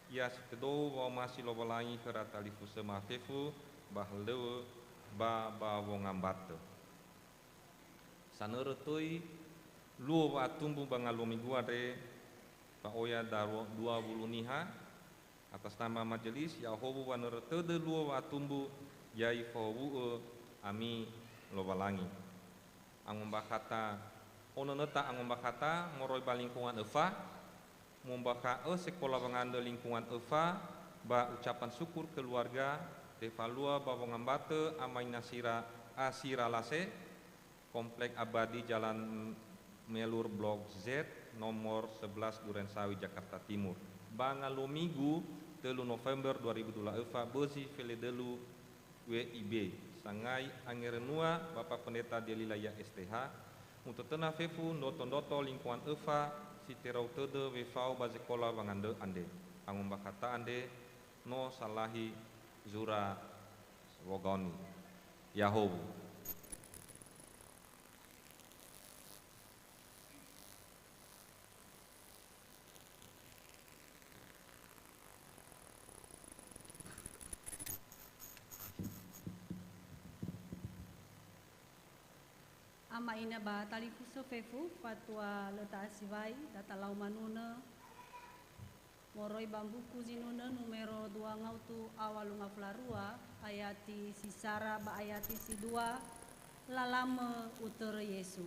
ya si tödou wa'omasi Lowalangi khöra talifusö mafefu ba halöŵö ba ba wongambatö. Sanörö töi luo wa'atumbu ba ngaluo Migu andre fa'oya darua-, dua wulu niha, atas nama majelis, ya'ahowu wanörö tödö luo wa'atumbu, yai fahowu'ö ami Lowalangi. Angombakhata, onönöta angombakhata moroi ba lingkungan öfa, mu'ombakha'ö sekola wangandrö lingkungan öfa ba ucapan syukur keluarga, tefalua ba wongambatö ama ina Sira, Asira Lase, Komplek Abadi Jalan Melur Blok Z, nomor sebelas Durensawi, Jakarta Timur. Ba ngaluo Migu, tölu November dua ribu dua puluh dua öfa, bözi feledölu W I B, sangai angerönua Bapak Pendeta Delila Ya'ia S T H, mutötöna fefu ndroto-ndroto lingkungan öfa si terou tödö wefao ba zekola wangandrö andre. Angombakhata andre no salahi zura wogaoni. Ya'ahowu. Ama ina ba talifusö fefu, fatua lö ta'asiwai, tatalau manunö, moroi ba mbuku zinunö numero dua ngaotu a walu ngafulu a rua, ayati si sara ba ayati si dua, lalamö utörö Yesu.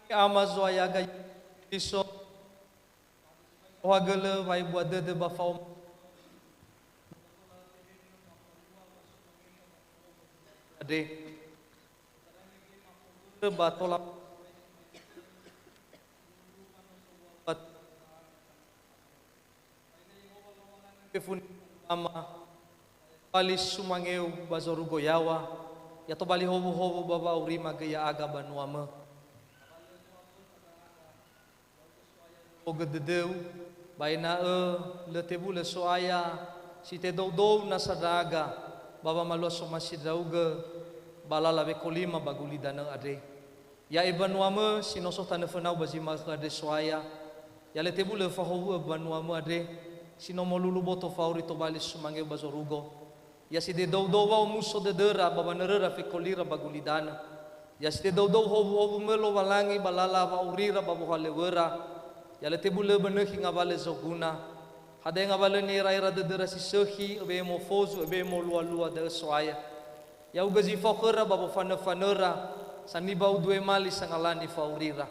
Ama Zo'aya Yesu Kristo, ohagölö wa'ebua dödö ba fa'om-, andre. Ba tola Fefu Ama, tobali sumangeu ba zorugo yaŵa, ya tobali howuhowu ba wa'aurima göi ya'aga banuamö. Ogö dödöu, ba ena'ö lö tebulö So'aya si tedoudou nasa ndra'aga ba wamalua somasi ndra'ugö ba lala wekolima ba gulidanö andre. Ya'e banuamö si no so tanö fönau ba zi ma'ökhö andre So'aya, ya lö tebulö fahowu'ö banuamö andre, si no molulu boto fa'auri tobali sumangeu ba zorugo. Ya si tedoudou wa'omuso dödöra ba wanöröra fekolira ba gulidanö. Ya si tedoudou howuhowumö Lowalangi ba lala wa'aurira ba wohalöŵöra. Ya lö tebulö bönökhi ngawalö zoguna. Hadia ngawalö ni'era'era dödöra si sökhi, öbe'e mofozu, öbe'e molualua da'ö So'aya. Ya'ugö zi fao khöra ba wofanöfanöra, sani ba udue mali sangalani fa'aurira.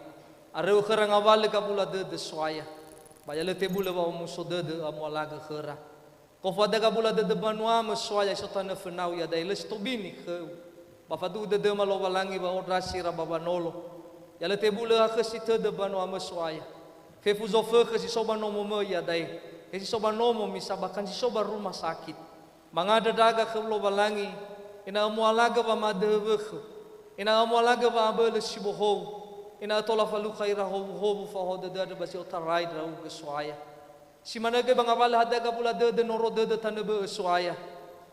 Aröu khöra ngawalö gabula dödö So'aya, ba ya lö tebulö wa'omuso dödö amualagö khöra. Gofu hadia gabula dödö banuamö So'aya si so tanö fönau iada'e lö si tobini khöu. Ba faduhu dödöma Lowalangi wa'ondrasi ira ba wanolo. Ya lö tebulö akhösi tödö banuamö So'aya. Fefu zofökhö si so ba nomomö iada'e, he si so ba nomo misa bahkan si so ba rumah sakit. Mangandrö ndra'aga khöu Lowalangi, ena'ö mualagö wamadöhö wökhö, ena'ö mualagö wa'abölö si bohou, ena'ö tola falukha ira howuhowu fa'ohahau dödö andrö ba zi otarai ndra'ugö So'aya. Si manö göi ba ngawalö hadia gabula dödö noro dödö tanö bö'ö So'aya.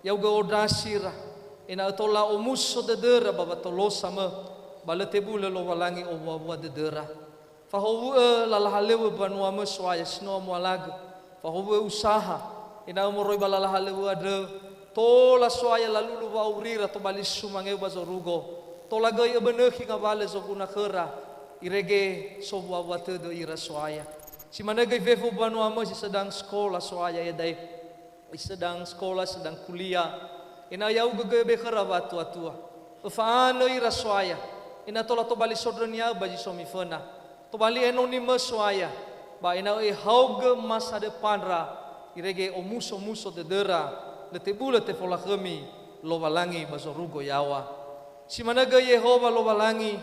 Ya'ugö ondrasi ira, ena'ö tola omuso dödöra ba watolosamö, ba lö tebulö Lowalangi owuawua dödöra. Fahowu'ö lala halöŵö banuamö So'aya si no amualagö. Fahowu'ö usaha, ena'ö moroi ba lala halöŵö andrö, tola So'aya lalulu wa'aurira tobali sumangeu ba zorugo. Tola göi öbönökhi ngawalö zoguna khöra, irege sowuawua tödö ira So'aya. Si manö göi fefu banuamö si sedang sekolah So'aya iada'e. Sedang sekolah, sedang kuliah. Ena'ö ya'ugö göi be khöra wa'atuatua. Öfa'anö ira So'aya. Ena'ö tola tobali sondrönia'ö ba zi so miföna. Tobali enonimö So'aya. Ba ena'ö ehaogö masa depandra, irege omuso-muso dödöra, lö tebulö tefolakhömi Lowalangi ba zorugo yaŵa. Si manö göi Yehowa Lowalangi,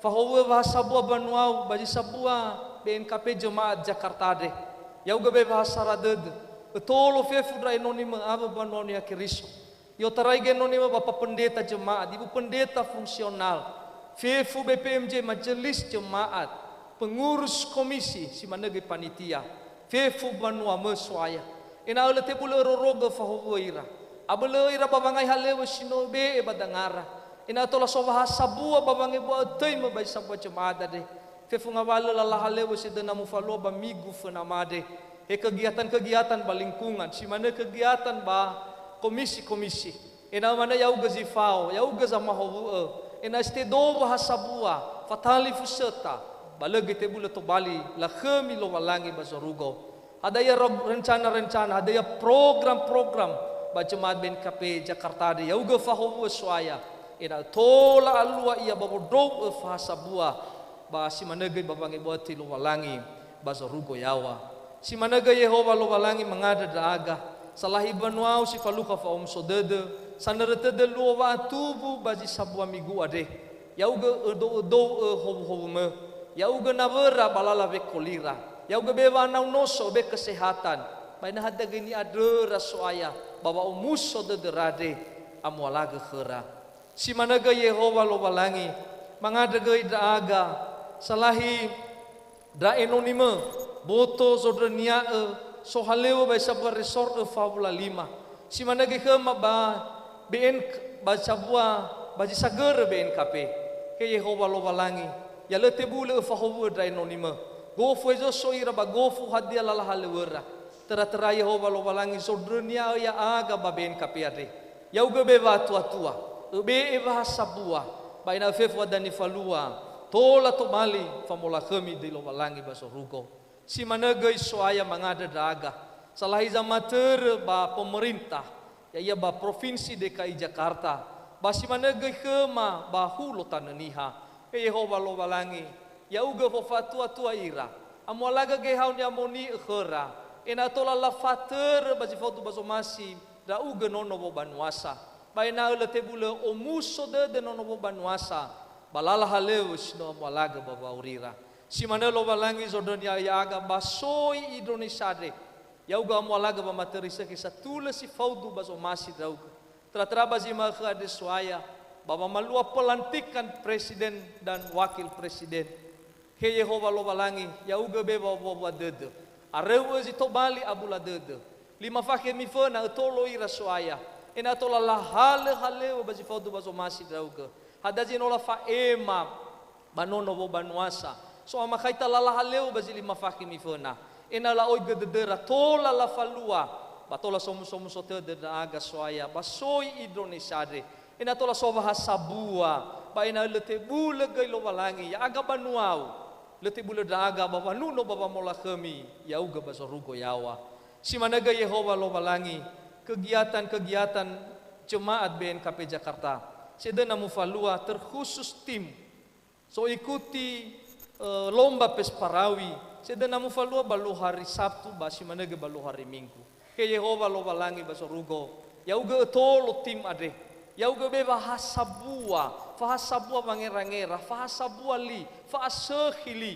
fahowu'ö wahasabua banuau ba zi sabua B N K P Jemaat Jakarta andre. Ya'ugö be wahasara dödö, ötolo fefu ndra enonimö awö banuau Niha Keriso. I'otarai göi enonimö ba pa pendeta jemaat, ibu pendeta fungsional, fefu B P M J, majelis jemaat, pengurus komisi, si manö göi panitia. Fefu banuamö So'aya. Ena'ö lö tebulö örorogö fahowu'ö ira. Abölö'ö ira ba wangai halöŵö si no öbe'e ba dangara. Ena'ö tola so wahasabua ba wangebua'ö töimö ba zi sabua jemaat andre. Fefu ngawalö lala halöŵö sedöna mufalua ba migu föna andre. He kegiatan-kegiatan ba lingkungan, si manö kegiatan ba komisi-komisi. Ena'ö manö ya'ugö zi fao, ya'ugö zamahowu'ö, ena'ö si tedou wahasabua, fatali fusöta, ba lö göi tebulö tobali lakhömi Lowalangi ba zorugo. Hadia ro-, rencana-rencana, hadia program-program ba jemaat B N K P Jakarta andre, ya'ugö fahowu'ö So'aya, ena'ö tola alua ia ba wondrou'ö fahasabua, ba si manö göi ba wangebua'ö töi Lowalangi ba zorugo yaŵa. Si manö göi Yehowa Lowalangi mangandrö ndra'aga, salahi banuau si falukha fa'omuso dödö, sanörö tödö luo wa'atubu ba zi sabua migu andre. Ya'ugö ödou-ödou'ö howuhowumö, ya'ugö nawöra ba lala wekolira, ya'ugö be wanau noso, be kesehatan, ba ena'ö hadia göi ni'andröra So'aya ba wa'omuso dödöra andre, amualagö khöra. Si manö göi Yehowa Lowalangi, mangandrö göi ndra'aga, salahi ndra enonimö, boto zondrönia'ö, sohalöŵö ba zi sabua resor Ö Fawula Lima. Si manö göi khöma ba B N K, ba zi sabua, ba zi sagörö B N K P. He Yehowa Lowalangi, ya lö tebulö Öfahowu'ö ndra enonimö. Gofu hezo so ira ba gofu hadia lala halöŵöra. Töra-töra Yehowa Lowalangi zondrönia'ö ya'aga ba B N K P andre. Ya'ugö be wa'atuatua, öbe'e wahasabua, ba ena'ö fefu hadia nifalua, tola tobali famolakhömi döi Lowalangi ba zorugo. Si manö göi So'aya mangandrö ndra'aga, salahi zamatörö ba pemerintah, ya'ia ba Provinsi D K I Jakarta, ba si manö göi khöma ba Hulo Tanö Niha. He Yehowa Lowalangi, Ya'ugö fofatuatua ira, amualagö Gehaoni amoni'ö khöra, ena'ö tola lafatörö ba zi faudu ba zomasi ndra'ugö nono wobanuasa, ba ena'ö lö tebulö omuso dödö nono wobanuasa ba lala halöŵö si no amualagö ba wa'aurira. Si manö Lowalangi zondrönia'ö ya'aga ba soi Indronesia'ö andre, ya'ugö amualagö wamatörö sökhi satulö si faudu ba zomasi ndra'ugö. Töra-töra ba zi ma'ökhö andre So'aya, ba wamalua pelantikan presiden dan wakil presiden. He Yehowa Lowalangi, ya'ugö be wa'owua dödö. Aröu'ö zi tobali abula dödö. Lima fakhe miföna ötolo ira So'aya, ena'ö tola lahalö halöŵö ba zi faudu ba zomasi ndra'ugö. Hadia zi no lafa'ema ba nono wobanuasa. So'amakhaita lala halöŵö ba zi lima fakhe miföna. Ena'ö la'oigö dödöra tola lafalua, ba tola somuso-muso tödö ndra'aga So'aya ba soi Indronesia'ö andre. Ena'ö tola so wahasabua, ba ena'ö lö tebulö göi Lowalangi ya'aga banuau. Lö tebulö ndra'aga ba wanuno ba wamolakhömi, ya'ugö ba zorugo yaŵa. Si manö göi Yehowa Lowalangi, kegiatan-kegiatan jemaat B N K P Jakarta, sedöna mufalua terkhusus tim so ikuti, eh, lomba pes parawi, sedöna mufalua ba luo hari Sabtu ba si manö göi ba luo hari Minggu. He Yehowa Lowalangi ba zorugo, ya'ugö ötolo tim andre, ya'ugö be wahasabua, fahasabua wangera-ngera, fahasabua li, fa'asökhi li.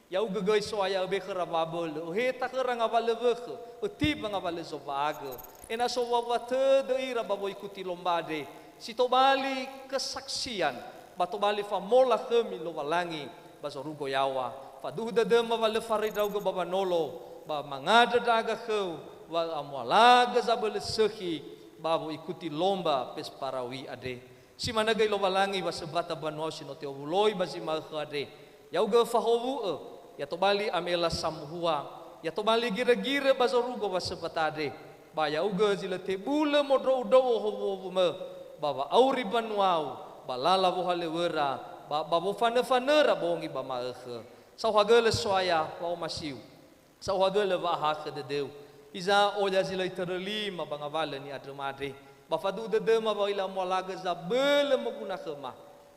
Ya'ugö göi So'aya öbe khöra wa'abölö, öheta khöra ngawalö wökhö, ötiba ngawalö zowa'agö. Ena'ö so wa'owua tödö ira ba woikuti lomba andre, si tobali kesaksian, ba tobali famolakhömi Lowalangi ba zorugo yaŵa. Faduhu dödöma wa lö faröi ndra'ugö ba wanolo, ba mangandrö ndra'aga khöu, wa ö'amualagö zabölö sökhi ba woikuti lomba pes parawi andre. Si manö göi Lowalangi wa sömbata banuau si no te'owuloi ba zi ma'ökhö andre. Ya'ugö fahowu'ö, ya tobali amela samuhua, ya tobali girö-girö ba zorugo wa sömbata andre. Ba ya'ugö zi lö tebulö mondro'u-ndro'u howu'ö-wumö, ba wa'auri banuau, ba lala wohalöŵöra, ba, ba wofanö-fanöra bongi ba ma'ökhö. Saohagölö So'aya wa'omasiu. Saohagölö wa'ahakhö dödöu. Hiza oya zi lö itörö lima ba ngawalö ni'andröma andre. Ba faduhu dödöma wa öi la'amualagö zabölö moguna khöma.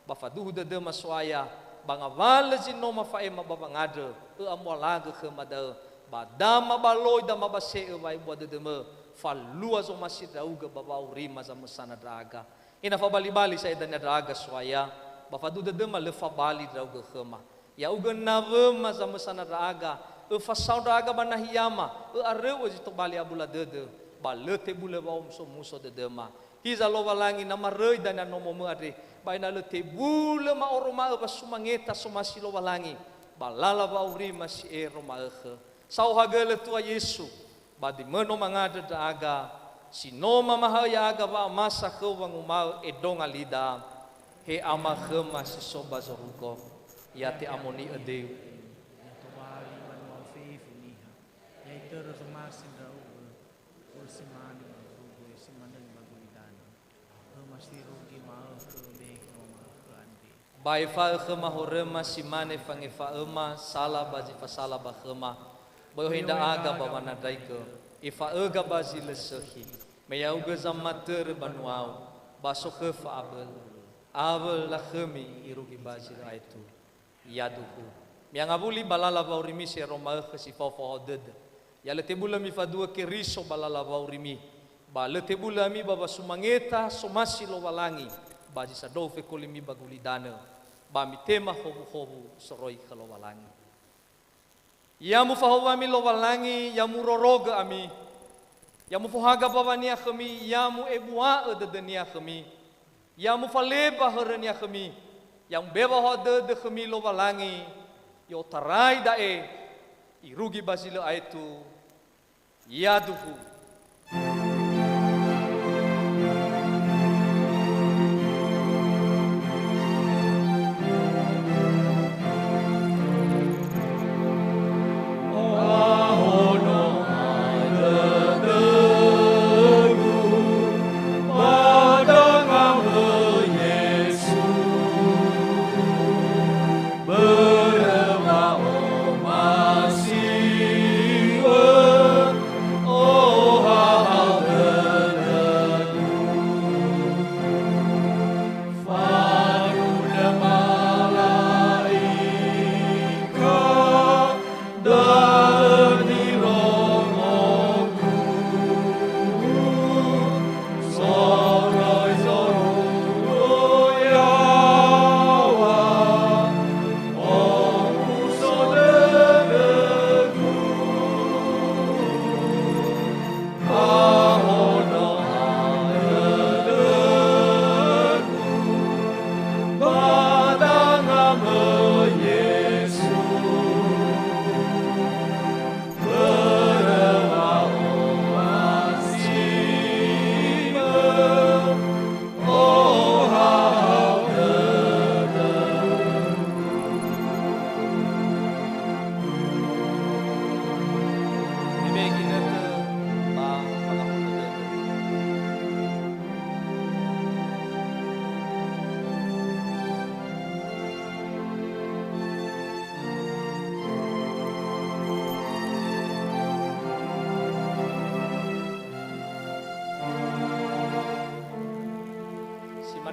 Ba faduhu dödöma So'aya, ba ngawalö zi no mafa'ema ba wangandrö, ö'amualagö khöma da'ö, ba da mabaloi da mabase'ö wa'ebua dödömö, falua zomasi ndra'ugö ba wa'aurima zamösana ndra'aga. Ena'ö fabali-bali sa'ae dania ndra'aga So'aya, ba faduhu dödöma lö fabali ndra'ugö khöma. Ya'ugö nawöma zamösana ndra'aga, öfasao ndra'aga ba nahiama, ö'aröu'ö zi tobali abula dödö, ba lö tebulö wa'omuso-muso dödöma. Hiza Lowalangi, na maröi dania nomomö andre, ba ena'ö lö tebulö ma'oroma'ö wa sumangeta somasi Lowalangi, ba lala wa'aurima si ero ma'ökhö. Saohagölö Tua Yesu, ba zi möno mangandrö ndra'aga, si no mamahaö ya'aga wa'amasa khöu wanguma'ö endronga lida, he Ama khöma si so ba zorugo, ya te'amoni'ö döiu. Ya tobali ba nuau fefu niha, ya itörö zomasi ndra'ugö, börö si mane ba zorugo, si manö ba gulidanö. Khöma si rugi ma'ökhö, be'e khöma ma'ökhö andre. Ba efa'ö khöma horöma si mane fangefa'öma sala ba zi fasala ba khöma. Böi ohe ndra'aga ba wanandraigö, efa'öga ba zi lö sökhi. Me ya'ugö zamatörö banuau, ba sokhö fa'abölö. Awö lakhömi irugi ba zi lö aetu. Yaduhu. Mi'angawuli ba lala wa'aurimi si ero ma'ökhö si fao faohao dödö. Ya lö tebulö mifaduö Keriso ba lala wa'aurimi, ba lö tebulö ami ba wasumangeta somasi Lowalangi, ba zi sandrou fekolimi ba gulidanö, ba mitema howuhowu soroi khö Lowalangi. Ya mufahowuami Lowalangi, ya murorogö ami, ya mufohaga mbaŵania khömi, ya mu'ebua'ö dödönia khömi, ya mufalemba hörönia khömi, ya mubewa'ö dödö khömi Lowalangi, i'otarai da'e, irugi ba zi lö aetu, yaduhu.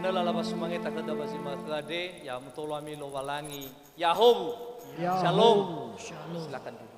Lala ba sumangeta khöda ba zi ma'ökhö andre, ya mutolo ami Lowalangi. Ya'ahowu. Ya'ahowu. Shalom. Shalom. Silakan duduk.